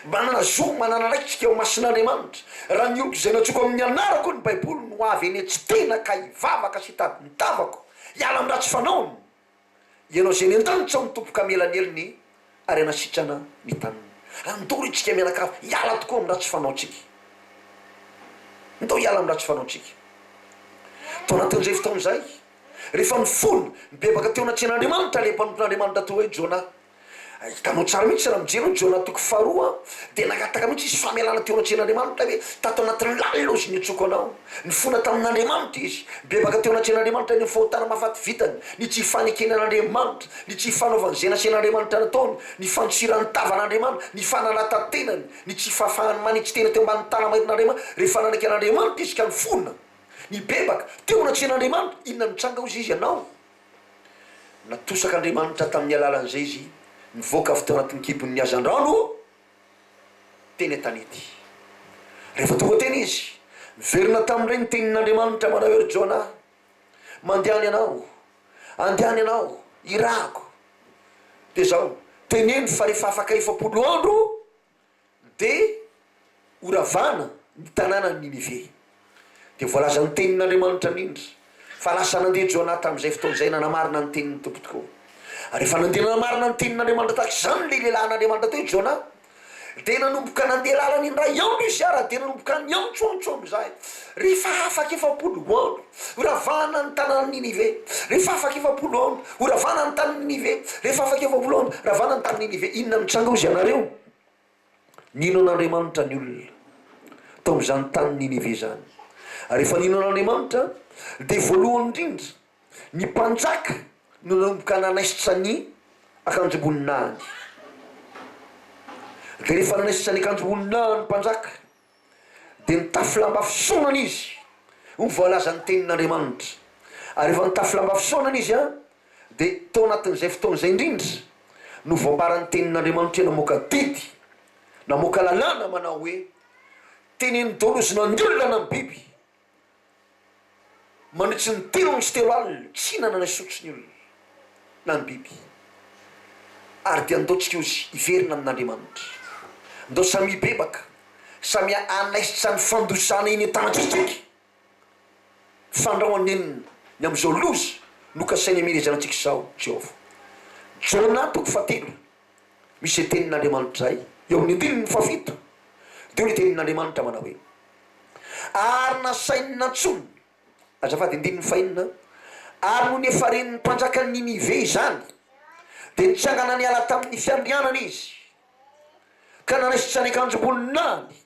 Manana zo, manana andraikitra eo imason'Andriamanitra. Raha ny oloko izay nantsoiko amin'ny anarako, hoy ny Baiboly, no avy eny an-tsitena ka hivavaka sy hitady ny tavako, hiala amin'ny ratsy fanaony, Ianao izay any an-danitra ao ny Tompo ka hamela ny helony ary hanasitrana ny taniny. Andao ry tsika mianakavy hiala tokoa amin'ny ratsy fanaontsika. Andao hiala amin'ny ratsy fanaontsika. Tao anatin'izay fotoana izay, rehefa nifona, nibebaka teo anatrehan'Andriamanitra ilay mpanompon'Andriamanitra atao hoe Jona, Hitanao tsara mihitsy raha mijery hoe Jona toko faharoa dia nangataka mihitsy izy famelana teo anatrehan'Andriamanitra hoe tato anatin'ny lalina hozy niantsoko anao. Nifona tamin'Andriamanitra izy. Nibebaka teo anatrehan'Andriamanitra ny fahotana mahafaty vitany, ny tsy fanekeny an'Andriamanitra, ny tsy fanaovany izay nasain'Andriamanitra nataony, ny fandosirany tavan'Andriamanitra, ny fananatan-tenany, ny tsy fahafahany manitsy tena teo ambanin'ny tana-maitrin'Andriamanitra. Rehefa nanaiky an'Andriamanitra izy ka nifona, nibebaka teo anatrehan'Andriamanitra, inona no nitranga hozy izy ianao? Natosak'Andriamanitra tamin'ny alalan'izay izy nivoaka avy tao anatin'ny kibon'ny hazandrano teny an-tanety. Rehefa tonga teny izy, niverina tamin'indray ny tenin'Andriamanitra manao hoe, Ry Jona, mandehana ianao, andehana ianao, irahako. Dia izao, teneno fa rehefa afaka 40 andro Dia horavana ny tanànan'i Ninive. Dia voalazan'ny tenin'Andriamanitra indrindra fa lasa nandeha Jonah tamin'izay fotoana izay nanamarina ny tenin'ny Tompo tokoa. Ary rehefa nandeha nanamarina ny tenin'Andriamanitra tahaka izany ilay lehilahin'Andriamanitra teo i Jonah, dia nanomboka nandeha lalana indray andro izy ary dia nanomboka niantsoantso amin'izay, Rehefa afaka 40 andro, horavana ny tanànan'i Ninive. Rehefa afaka 40 andro, horavana ny tanin'i Ninive. Rehefa afaka 40 andro, ravana ny tanin'i Ninive. Inona no nitranga hozy ianareo? Nino an'Andriamanitra ny olona tao amin'izany tany Ninive izany. Ary rehefa nino an'Andriamanitra, dia voalohany indrindra, ny mpanjaka no nanomboka nanaisotra ny akanjom-boninahiny. Dia rehefa nanaisotra ny akanjom-boninahiny ny mpanjaka, dia nitafy lamba fisaonana izy, hoy ny voalazan'ny tenin'Andriamanitra. Ary rehefa nitafy lamba fisaonana izy, dia tao anatin'izay fotoana izay indrindra no voambaran'ny tenin'Andriamanitra hoe namoaka didy, namoaka lalàna manao hoe, Teneno daholo izy na ny olona na ny biby, Mandritry ny telo andro sy telo alina, tsy nanana hisotro ny olona na ny biby. Ary dia andao tsika ozy hiverina amin'Andriamanitra. Andao samy hibebaka, samy hanaisitra ny fandosana eny an-tanantsika, fandrao hanenina ny amin'izao loza nokasainy hamelezana antsika izao Jehovah. Jona toko fahatelo, misy izay tenin'Andriamanitra izay, eo amin'ny andininy fahafito, dia hoy ny tenin'Andriamanitra manao hoe. Ary nasainy nantsoina, azafady andininy fahenina, ary nony efa ren'ny mpanjakan'i Ninive izany, dia nitsangana niala tamin'ny fiandrianany izy, ka nanaisotra ny akanjom-boninahiny,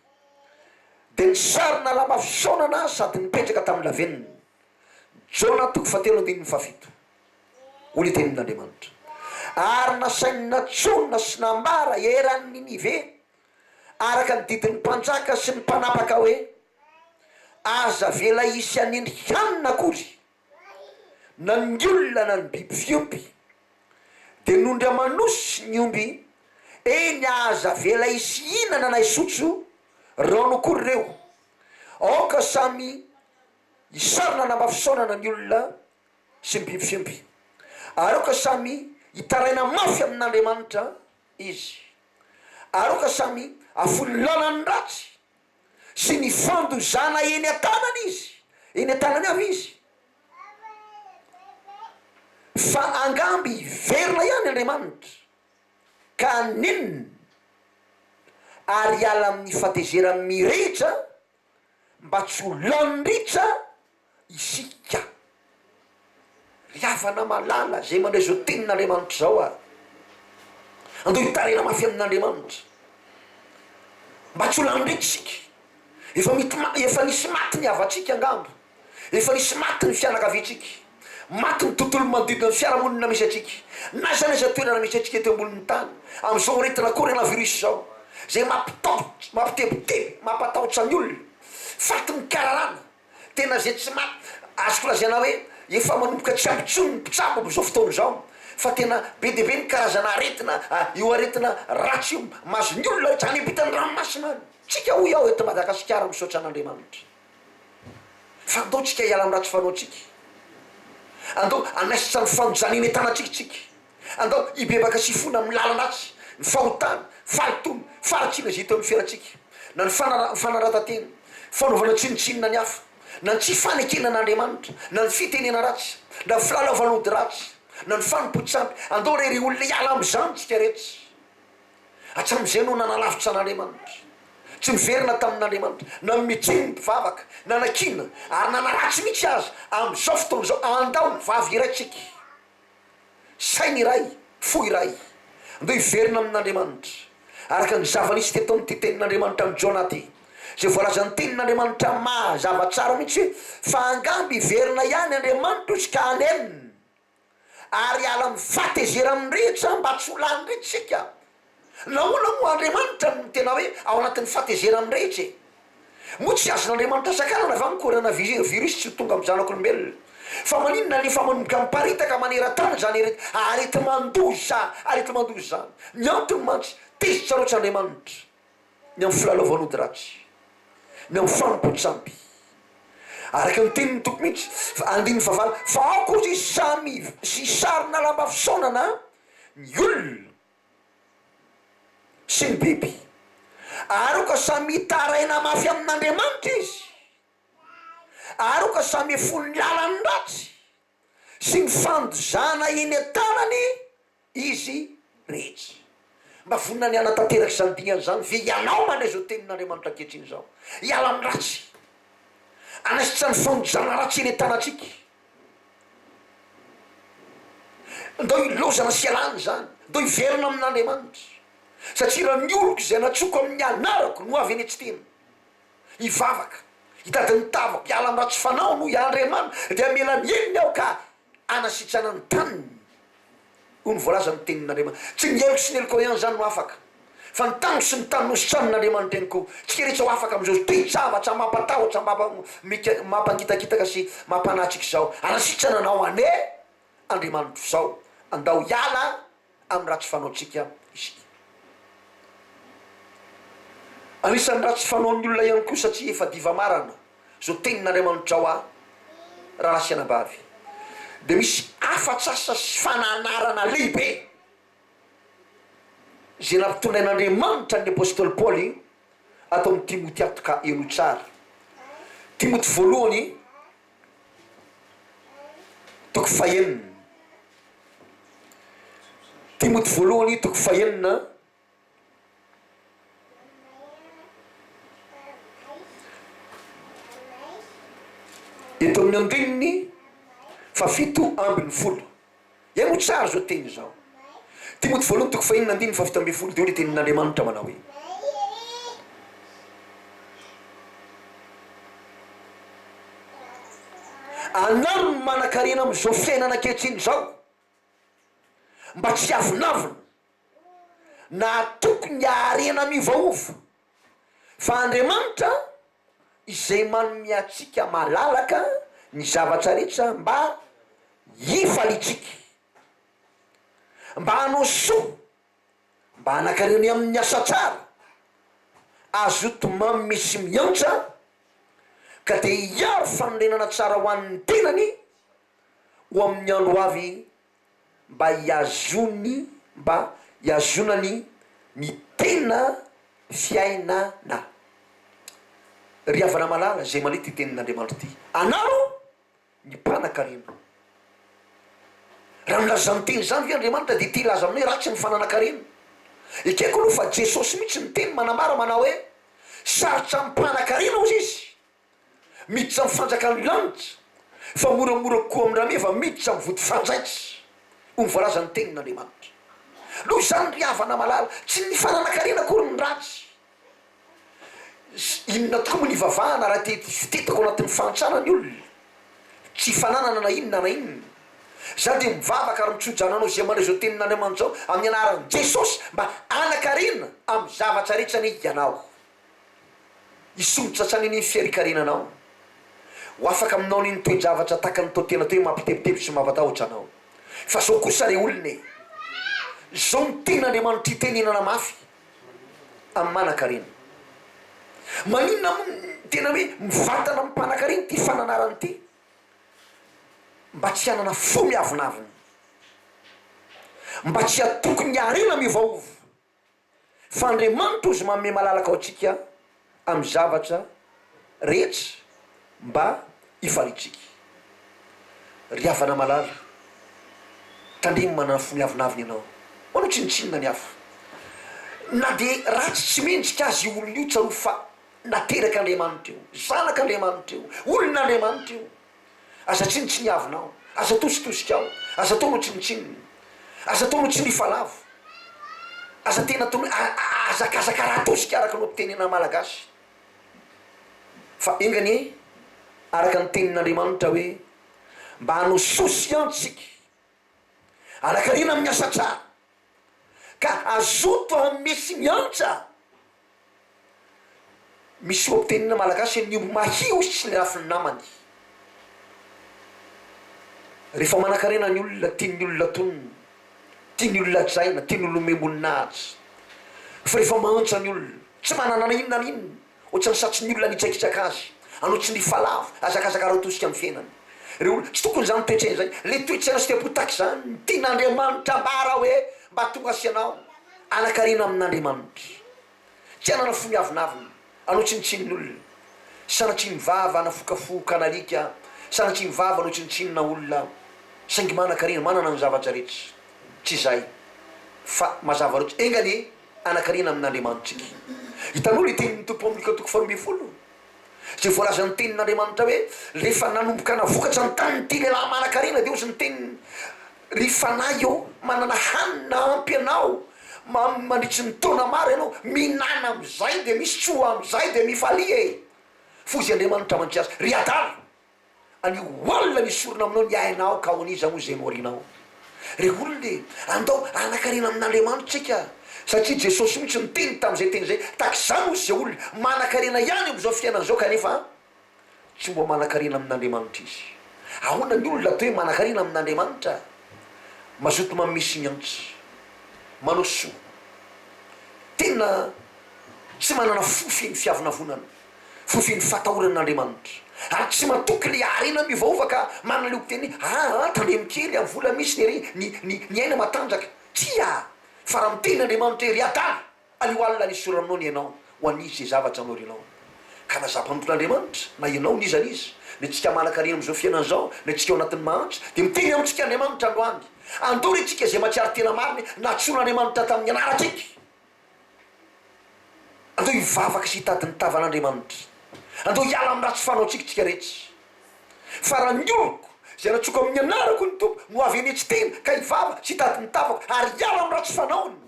dia nisarona lamba fisaonana sady nipetraka tamin'ny lavenona. Jona toko fahatelo andininy fahafito. Hoy ny tenin'Andriamanitra. Ary nasainy nantsoina sy nambara eran'i Ninive araka ny didin'ny mpanjaka sy ny mpanapaka hoe, Aza avela hisy hanendry hanina akory, na ny olona na ny biby fiompy, dia ny ondry aman'osy sy ny omby, eny, aza avela hisy hihinana na hisotro rano akory ireo. Aoka samy hisarona lamba fisaonana ny olona sy ny biby fiompy, ary aoka samy hitaraina mafy amin'Andriamanitra izy. Ary aoka samy hafoy lalan'ny ratsy sy ny fandozana eny an-tanany izy, eny an-tanany avy izy, fa angamba hiverina ihany Andriamanitra ka hanenina ary hiala amin'ny fahatezerany mirehitra mba tsy ho lany ritra isika. Ry havana malala izay mandray izao tenin'Andriamanitra izao ary, andao hitaraina mafy amin'Andriamanitra mba tsy ho lany ritra isika. Efa mity efa nisy maty ny havantsika angamba, efa nisy maty ny fianakaviantsika, maty ny tontolo manodidina ny fiarahamonina misy antsika, na aiza na aiza toerana misy antsika eto ambonin'ny tany, amin'izao aretina coronavirus izao, izay mampitahotra, mampitebiteby, mampatahotra ny olona, faty mikararana. Tena izay tsy ma, azoko lazaina hoe efa manomboka tsy ampy intsony ny mpitsabo amin'izao fotoana izao fa tena be dia be ny karazana aretina, io aretina ratsy io mahazo ny olona rehetra any ampitan'ny ranomasina any. Tsika hoy aho eto Madagasikara misaotra an'Andriamanitra fa andao tsika hiala amin'ny ratsy fanaontsika. Andao hanaisotra ny fanojana eny an-tanantsika isika. Andao hibebaka sy hifona amin'ny lalan-dratsy, ny fahotana, fahalotoana, faharatsiana izay hita eo amin'ny fiainantsika, na ny fanaratan-tena, fanaovana tsinontsinona ny hafa, na ny tsy fanekena an'Andriamanitra, na ny fitenena ratsy, na ny filalaovana ody ratsy, na ny fanompoan-tsampy. Andao re ry olona hiala amin'izany isika rehetra. Hatramin'izay no nanalavitra an'Andriamanitra. Tsy niverina tamin'Andriamanitra, nanome tsiny ny mpivavaka, nanakiana ary nanaratsy mihitsy aza. Amin'izao fotoana izao, andao ho vavy iray tsika. Saina iray, fo iray. Andao hiverina amin'Andriamanitra. Araka ny zava-nisy teto amin'ity tenin'Andriamanitra amin'i Jona ity, izay voalazan'ny tenin'Andriamanitra mazava tsara mihitsy hoe, Fa angamba hiverina ihany Andriamanitra hozy ka hanenina, ary hiala amin'ny fahatezerany mirehitra mba tsy ho lany indray isika. Nahoana moa Andriamanitra no tena hoe ao anatin'ny fahatezerany mirehitra e? Moa tsy azon'Andriamanitra sakanana va ny coronavirus tsy ho tonga amin'ny zanak'olombelona? Fa maninona nefa manomboka miparitaka maneran-tany izany areti-mandoza areti-mandoza izany? Ny antony mantsy, tezitra loatra Andriamanitra ny amin'ny filalaovan'ody ratsy, ny amin'ny fanompoan-tsampy. Araka ny tenin'ny Tompo mihitsy, andininy fahavalo, fa aoka hozy samy hisarona lamba fisaonana ny olona, sy ny biby, ary aoka samy hitaraina mafy amin'Andriamanitra izy, ary aoka samy hifono ny lalany ratsy sy ny fandozana eny an-tanany izy rehetra. Mba vonona ny hanatanteraka izany dingana izany ve ianao mandray izao tenin'Andriamanitra ankehitriny izao? Hiala amin'ny ratsy, hanaisotra ny fandozana ratsy eny an-tanantsika. Ndao hilaozana sy hialana izany, ndao hiverina amin'Andriamanitra, satria raha ny oloko izay nantsoiko amin'ny anarako no avy eny an-tsiteny, hivavaka, hitady ny tavako, hiala amin'ny ratsy fanaony, hoy Andriamanitra, dia hamela ny helony aho ka hanasitrana ny taniny. Hoy ny voalazan'ny tenin'Andriamanitra. Tsy ny heloko sy ny helokao ihany izany no afaka. Fa ny taniko sy ny tany nositranin'Andriamanitra ihany koa. Tsika rehetra ho afaka amin'izao toe-javatra mampatahotra, mampangitakitaka sy mampanahy antsika izao. Hanasitrana anao anie Andriamanitra izao. Andao hiala amin'ny ratsy fanaontsika isika. Anisan'ny ratsy fanaon'ny olona ihany koa satria efa diva marana izao tenin'Andriamanitra izao aho rahalahy sy anabavy dia misy hafatr'asa sy fananarana lehibe izay nampitondrain'Andriamanitra ny apostoly Paoly ato amin'ny Timoty ato ka henoy tsara. Timoty voalohany toko fahenina. Timoty voalohany toko fahenina. Eto amin'ny andininy fahafito ambin'ny folo. Henoy tsara izao teny izao. Timoty voalohany toko fahenina andininy fahafito ambin'ny folo dia hoy ny tenin'Andriamanitra manao hoe. Anaro ny manan-karena amin'izao fiainana ankehitriny izao mba tsy hiavonavona na hatoky ny harena miovaova, fa Andriamanitra izay manome antsika malalaka ny zavatra rehetra mba hifaliantsika, mba hanao soa, mba hanan-karena amin'ny asa tsara, hazoto manome sy miantsa, ka dia hiaro fanorenana tsara ho an'ny tenany ho amin'ny andro ho avy mba hihazony mba hihazonany ny tena fiainana. Ry havana malala izay mandre ity tenin'Andriamanitra ity, anaro ny mpanan-karena. Raha milaza izany teny izany ve Andriamanitra dia te hilaza aminay ratsy ny fananan-karena? Ekeko aloha fa Jesosy mihitsy miteny manambara manao hoe sarotra amin'ny mpanan-karena hozy izy Miditra amin'ny fanjakan'ny lanitra, fa moramora kokoa amin'ny rameva miditra amin'ny vody fanjaitra, hoy ny voalazan'ny Tenin'Andriamanitra. Noho izany, ry havana malala, tsy ny fananan-karena akory ny ratsy. Inona tokoa moa ny ivavahana raha te hitetaka ao anatin'ny fahantrana ny olona? Tsy fananana na inona na inona. Izaho dia mivavaka ary mitso-drano anao izay mandray izao Tenin'Andriamanitra izao amin'ny anaran'i Jesosy mba hanan-karena amin'ny zavatra rehetra anie ianao. Hisondrotra hatrany anie ny fiarikarenanao. Ho afaka aminao anie ny toe-javatra tahaka ny tao tena teo hoe mampitebiteby sy mampatahotra anao. Fa zao kosa re olona e! Zao no tian'Andriamanitra hitenenana mafy amin'ny manankarena. Maninona moa no tena hoe mivantana amin'ny mpanankarena ity fananarana ity? Mba tsy hanana fo miavonavona. Mba tsy hatoky ny harena miovaova. Fa Andriamanitra ozy manome malalaka ho antsika amin'ny zavatra rehetra mba hifaliantsika. Ry havana malala, tandremo manana fo miavonavona ianao. Manao tsinontsinona ny hafa. Na dia ratsy tsy mendrika aza io olona io, tsarovy fa naterak'Andriamanitra io, zanak'Andriamanitra io, olon'Andriamanitra io. Aza tsinontsiniavinao, aza atositosikao, aza ataonao tsinontsinona, aza ataonao tsy mifalavo, aza tena ataonao hoe ahazakazaka raha atosika araka ny oha-pitenenana malagasy. Fa enga anie araka ny tenin'Andriamanitra hoe mba hanao soa sy antsika, hanan-karena amin'ny asa tsara, ka hazoto hanome sy miantsa. Misy oha-pitenenana malagasy hoe ny omby mahia hoy tsy lafiny namany. Rehefa manankarena ny olona, tian'ny olona tonony, tian'ny olona hajaina, tian'ny olona omem-boninahitra. Fa rehefa mahantra ny olona, tsy manana na inona na inona, ohatran'ny satrin'ny olona nitsakitsaka azy, hanao tsindry-falavo, hazakazaka ara-tosika amin'ny fiainany. Ireo olona, tsy tokony izany toe-tsaina izany. Ilay toe-tsaina sy toe-po tahaka izany no tian'Andriamanitra ambara hoe mba tonga sy ianao hanan-karena amin'Andriamanitra. Tsy hanana fo miavonavona, hanao tsinontsinona olona, sanatria ny vava hanafokafoka an'alika, sanatria ny vava hanao tsinontsinona olona, saingy manan-karena, manana ny zavatra rehetra. Tsy izay, fa mazava loatra, enga anie hanan-karena amin'Andriamanitra isika. Hitanao ilay tenin'ny Tompo amin'ny Lioka toko faharoambinifolo? Izay voalazan'ny tenin'Andriamanitra hoe, rehefa nanomboka navokatra ny tanin'ity lehilahy manan-karena dia hozy ny teniny, Ry fanahy ô, manana hanina ampy anao mandritry ny taona maro ianao, mihinàna amin'izay dia misotroa amin'izay dia mifalia e! Fozy Andriamanitra mantsy azy, ry adala! Anio alina ny sorona aminao ny ainao ka ho an'iza moa izay noharinao? Ry olona e, andao hanan-karena amin'Andriamanitra isika, satria Jesosy mihitsy niteny tamin'izay teny izay, tahaka izany hozy izay olona manan-karena ihany amin'izao fiainana izao kanefa tsy mba manan-karena amin'Andriamanitra izy. Ahoana ny olona atao hoe manan-karena amin'Andriamanitra? Mazoto manome sy miantsa, manao soa, tena tsy manana fo feno fiavonavonana, fo feno fahatahorana an'Andriamanitra, ary tsy matoky ilay harena miovaova ka manana ilay teny hoe, aa tandremo kely amin'ny vola misy ny hare, ny, ny, ny aina matanjaka. Tsia! Fa raha miteny Andriamanitra hoe, ry adala, Aleo alina nesorina aminao ny ainao ho an'iza izay zavatra norinao. Ka na za mpanompon'Andriamanitra, na ianao n'iza n'iza, na tsika manan-karena amin'izao fiainana izao, na tsika ao anatin'ny mahantra, dia miteny amintsika Andriamanitra androany, andao re tsika izay mahatsiaro tena marina hoe nantsoin'Andriamanitra tamin'ny anarantsika. Andao hivavaka sy hitady ny tavan'Andriamanitra. Andao hiala amin'ny ratsy fanaontsika tsika rehetra. Fa raha ny oloko, izay nantsoiko amin'ny anarako ny Tompo, no avy hanetry tena ka hivavaka sy hitady ny tavako ary hiala amin'ny ratsy fanaony,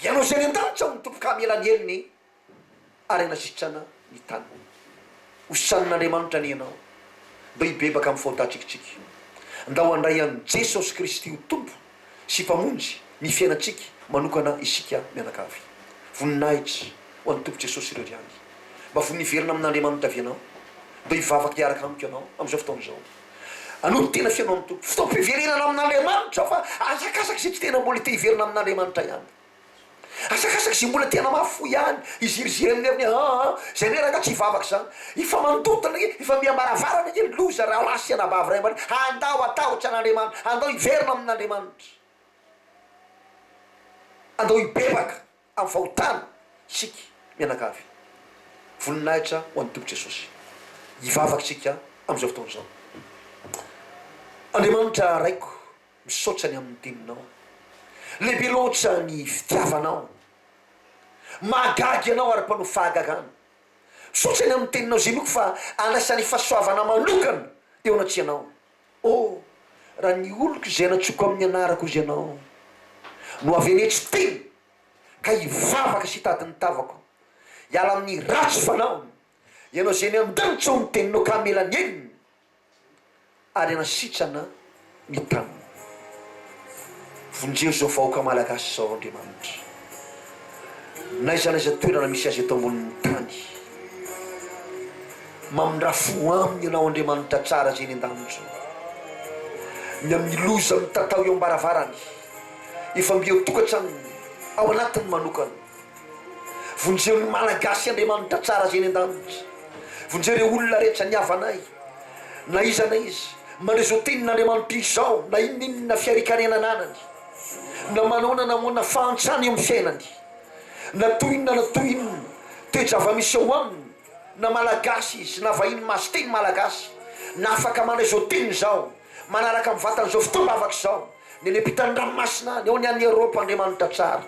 Ianao izay any an-danitra hoy ny Tompo ka hamela ny helony ary hanasitrana ny taniny. Hositranin'Andriamanitra anie ianao mba hibebaka amin'ny fahotantsika. Ndao handray an'i Jesosy Kristy ho Tompo sy Mpamonjy ny fiainantsika manokana isika mianakavy. Voninahitra ho an'ny Tompo Jesosy irery ihany. Mba vonona hiverina amin'Andriamanitra ve ianao? Mba hivavaka hiaraka amiko ianao amin'izao fotoana izao. Anao tena feno amin'ny Tompo. Fotoam-piverenana amin'Andriamanitra izao fa asakasaka izay tsy tena mbola te hiverina amin'Andriamanitra ihany. Asakasaka izay mbola te hanamafy fo ihany, hiziriziry amin'ny heviny hoe aa izay indray rangahy tsy hivavaka izany. Efa mandodona ange, efa miha am-baravarana ange ny loza rahalahy sy anabavy ray aman-dreny. Andao hatahotra an'Andriamanitra, andao hiverina amin'Andriamanitra. Andao hibebaka. Amin'ny fahotana isika mianakavy. Voninahitra ho an'ny Tompo Jesosy. Hivavaka isika amin'izao fotoana izao. Andriamanitra Raiko, misaotra ny amin'ny teninao. Lehibe loatra ny fitiavanao. Mahagaga ianao ary mpanao fahagagana. Misaotra ny amin'ny teninao izay moko fa andraisan'ny fahasoavana manokana eo anatrehanao. Oh, raha ny oloko izay nantsoiko amin'ny anarako izy ianao, no avy hanetry tena ka hivavaka sy hitady ny tavako, hiala amin'ny ratsy fanaony, ianao izay any an-danitra ao ny teninao ka hamela ny ainy ary hanasitrana ny taniny. Vonjeo izao vahoaka malagasy izao Andriamanitra. N'aiza n'aiza toerana misy azy eto ambonin'ny tany. Mamindrà fo aminy Ianao Andriamanitra tsara izay any an-danitra. Ny amin'ny loza mitatao eo am-baravarany, efa mby eo tokantranony, ao anatiny manokana. Vonjeo ny Malagasy Andriamanitra tsara izay any an-danitra. Vonjeo ireo olona rehetra ny havanay, na iza na iza. Mandre izao tenin'Andriamanitra izao, na inona inona fiarikarena ananany, na manaona nahoana fahantrana eo amin'ny fiainany, na toy inona na toy inona toe-java-misy eo aminy, na Malagasy izy na vahiny mahazo teny Malagasy, na afaka mandray izao teniny izao, manaraka mivantana izao fotoam-bavaka izao, ny any ampitan'ny ranomasina any, ao ny any Eropa, Andriamanitra tsara,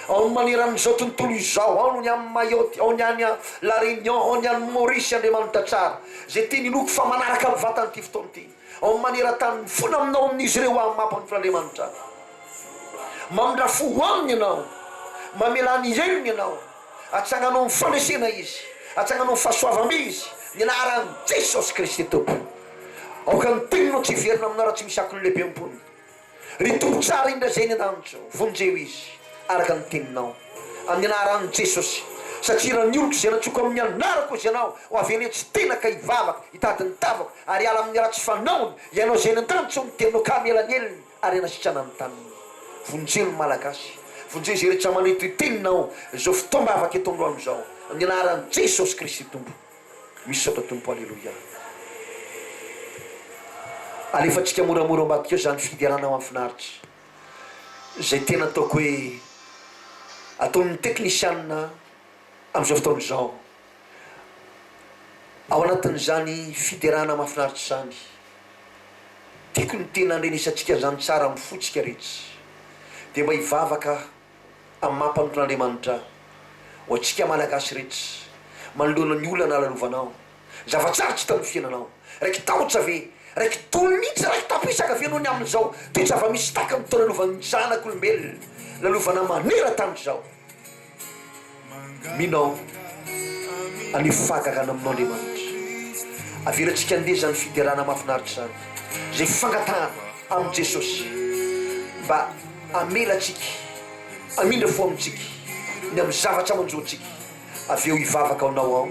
ao ny maneran'izao tontolo izao, ao ny any Mayotte, ao ny any La Réunion, ao ny any Maurice, Andriamanitra tsara, izay teny inoako fa manaraka mivantana ity fotoana ity, ao amin'ny maneran-tany, mifona aminao amin'izy ireo aho, maha mpanompon'Andriamanitra. Mamindra fo ho aminy ianao, mamelà ny helony ianao. Atsangano amin'ny fandresena izy, atsangano amin'ny fahasoavam-be izy, ny anaran'i Jesosy Kristy Tompo. Aoka ny teninao tsy hiverina aminao raha tsy misy akony lehibe am-pony. Ry Tompo tsara indrindra izay any an-danitra ô, vonjeo izy araka ny teninao. Amin'ny anaran'i Jesosy. Satria raha ny oloko izay nantsoiko amin'ny anarako hozy ianao, ho avy eny tsy tena ka hivavaka, hitady ny tavako, ary hiala amin'ny ratsy fanaony, ianao izay any an-danitra ô, ny teninao ka hamela ny helony. ary hanasitrana ny taniny. Vonjeo ny Malagasy. Vonjeo izay rehetra mandre toy teninao izao fotoam-bavaka eto androany izao. Amin'ny anaran'i Jesosy Kristy Tompo. Misaotra Tompo Aleloia. Alefantsika moramora ao ambadika ao izany fiderana mahafinaritra izay tena ataoko hoe ataon'ny teknisianina amin'izao fotoana izao. Ao anatin'izany fiderana mahafinaritra izany, tiako ny tena handrenesantsika an'izany tsara amin'ny fontsika rehetra, dia mba hivavaka amin'ny maha mpanompon'Andriamanitra ho antsika Malagasy rehetra, manoloana ny olana lalovanao, zava-tsarotra tamin'ny fiainanao, raiki-tahotra ve, raiki-dolo mihitsy, raiki-tampisaka ve noho ny amin'izao toe-java-misy tahaka ny toa lalovan'ny zanak'olombelona, lalovana maneran-tany izao. Mino aho haneho fahagagana aminao Andriamanitra. Avelantsika handeha izany fiderana mahafinaritra izany, izay fangatahana amin'i Jesosy mba hamela antsika, hamindra fo amintsika ny amin'ny zavatra manjo antsika. Avy eo hivavaka ho anao aho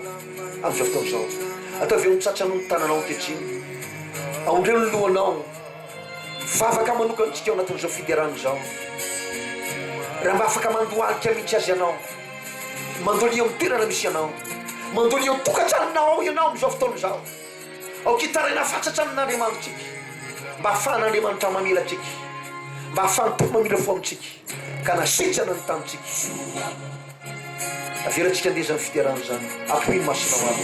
amin'izao fotoana izao. Ataovy eo amin'ny tratranao ny tananao ankehitriny. Aondreo ny lohanao. Mivavaka manokana antsika ao anatin'izao fiderana izao. Raha mba afaka mandohalika mihitsy aza ianao, mandolia amin'ny toerana misy anao, mandolia ao tokantranonao ao ianao amin'izao fotoana izao. Aoka hitaraina fatratra amin'Andriamanitsika mba hahafahan'Andriamanitra mamela antsika, mba hahafahan'ny Tompo mamindra fo amintsika ka hanasitrana ny tanintsika. Avelantsika andeha izany fiderana izany. Apohy ny masonao ary.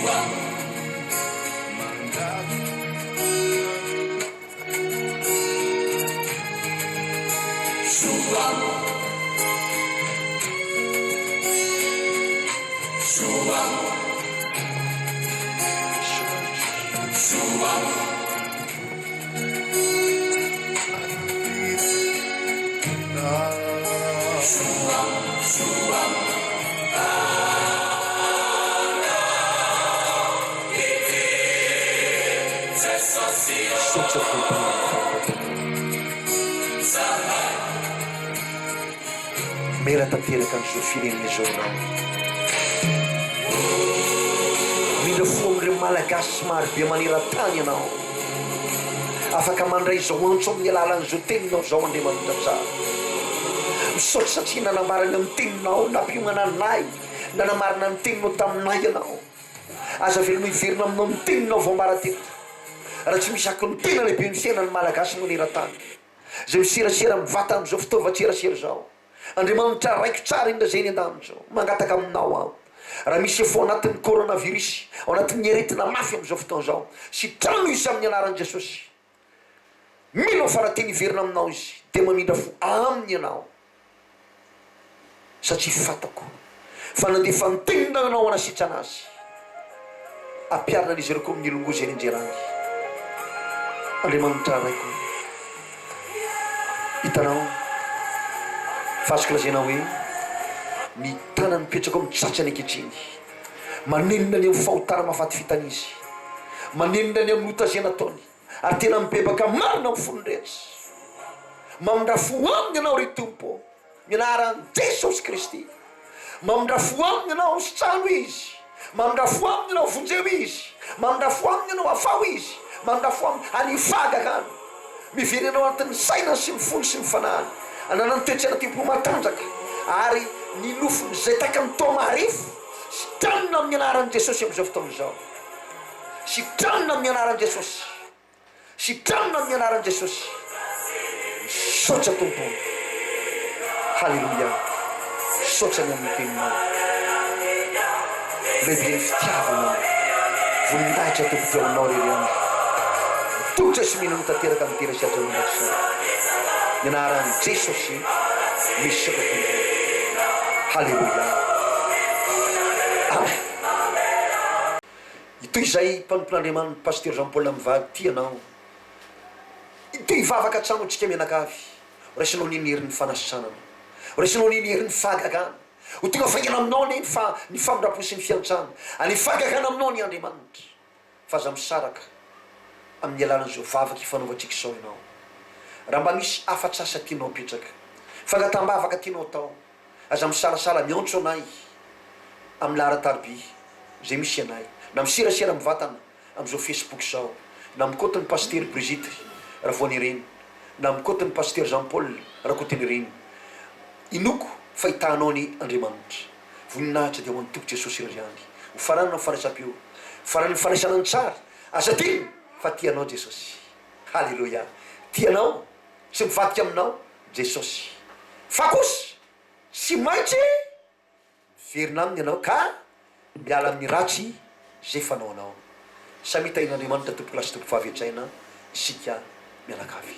Misaotra Tompo ny fankatoavana. Mera tanteraka an'izao firenena izao ianao. Mila fo amin'ireo Malagasy marobe maneran-tany ianao. Afaka mandray izao antso amin'ny alalan'izao teninao izao Andriamanitra tsara. Misaotra satria nanambara ny amin'ny teninao, nampiomana anay, nanamarina ny teninao taminay ianao. Aza avelonao hiverina aminao ny teninao voambara teto. Raha tsy misy akony tena lehibe ny fiainan'ny Malagasy maneran-tany. Izay miserasera mivantana amin'izao fitaovan-tserasera izao. Andriamanitra Raiko tsara indrindra izay any an-danitra ô, mangataka aminao aho, raha misy efa ao anatin'ny coronavirus, ao anatin'ny aretina mafy amin'izao fotoana izao, sitrano izy amin'ny anaran'i Jesosy. Mino aho fa raha teny hiverina aminao izy, dia mamindra fo aminy ianao. Satria fantako fa nandefa ny teninao ianao hanasitrana azy. Ampiharina an'izy ireo koa amin'ny longoa izay nianjerany. Andriamanitra Raiko, hitanao fa azoko lazaina hoe ny tanany mipetraka ao amin'ny tratrany ankehitriny. Manenina ny amin'ny fahotana mahafaty fitana izy. Manenina ny amin'ny ota izay nataony. Ary tena mibebaka marina amin'ny fony rehetra. Mamindra fo aminy ianao ry Tompo ô. Ny anaran'i Jesosy Kristy. Mamindra fo aminy ianao, sitrano izy. Mamindra fo aminy ianao, vonjeo izy. Mamindra fo aminy ianao, afaho izy. Mamindra fo aminy, ary fahagagana. Miverena ao anatin'ny sainany sy ny fony sy ny fanahiny. Ananany toe-tsaina tempo matanjaka. Ary ny nofony izay tahaka ny toa marefo, sitranina amin'ny anaran'i Jesosy amin'izao fotoana izao. Sitranina amin'ny anaran'i Jesosy. Sitranina amin'ny anaran'i Jesosy. Misaotra Tompo. Haleloia. Misaotra ny amin'ny teninao. Lehibe ny fitiavanao. Voninahitra Tompo dia ho anao irery ihany. Mitolotra sy mino anao tanteraka amin'ny dera sy haja mandrakizay. Ny anaran'i Jesosy. Misaotra Tompo. Haleloia. Amen. Itoy izay mpanompon'Andriamanitra Pasteur Jean Paul mivady tia anao. Itoy hivavaka hatrany ho antsika mianakavy. Ho raisinao anie ny herin'ny fanasitranana. Ho raisinao anie ny herin'ny fahagagana. Ho tonga faingana aminao anie ny fa ny famindram-po sy ny fiantrana. Ary ny fahagagana aminao anie Andriamanitra. Fa aza misaraka amin'ny alalan'izao vavaka ifanaovantsika izao ianao. Raha mba misy hafatr'asa tianao apetraka, fangataham-bavaka tianao atao, Aza misalasala miantso anay amin'ny laharan-tariby izay misy anay, na miserasera mivantana amin'izao Facebook izao, na amin'ny kaontin'ny Pasitera Brigitte Ravoanirina, na amin'ny kaontin'ny Pasitera Jean Paul Rakotonirina. Inoako fa hitahanao anie Andriamanitra. Voninahitra dia ho an'ny Tompo Jesosy irery ihany. Ho faranana ny fandraisam-peo, ho faran'ny fandraisana ny tsara. Aza adino fa tia anao Jesosy. Haleloia. Tia anao. Tsy mivadika aminao Jesosy. Fa kosa tsy maintsy miverina aminy ianao ka miala amin'ny ratsy izay fanaonao. Samia tahin'Andriamanitra tompokolahy sy tompokovavy hajaina isika mianakavy.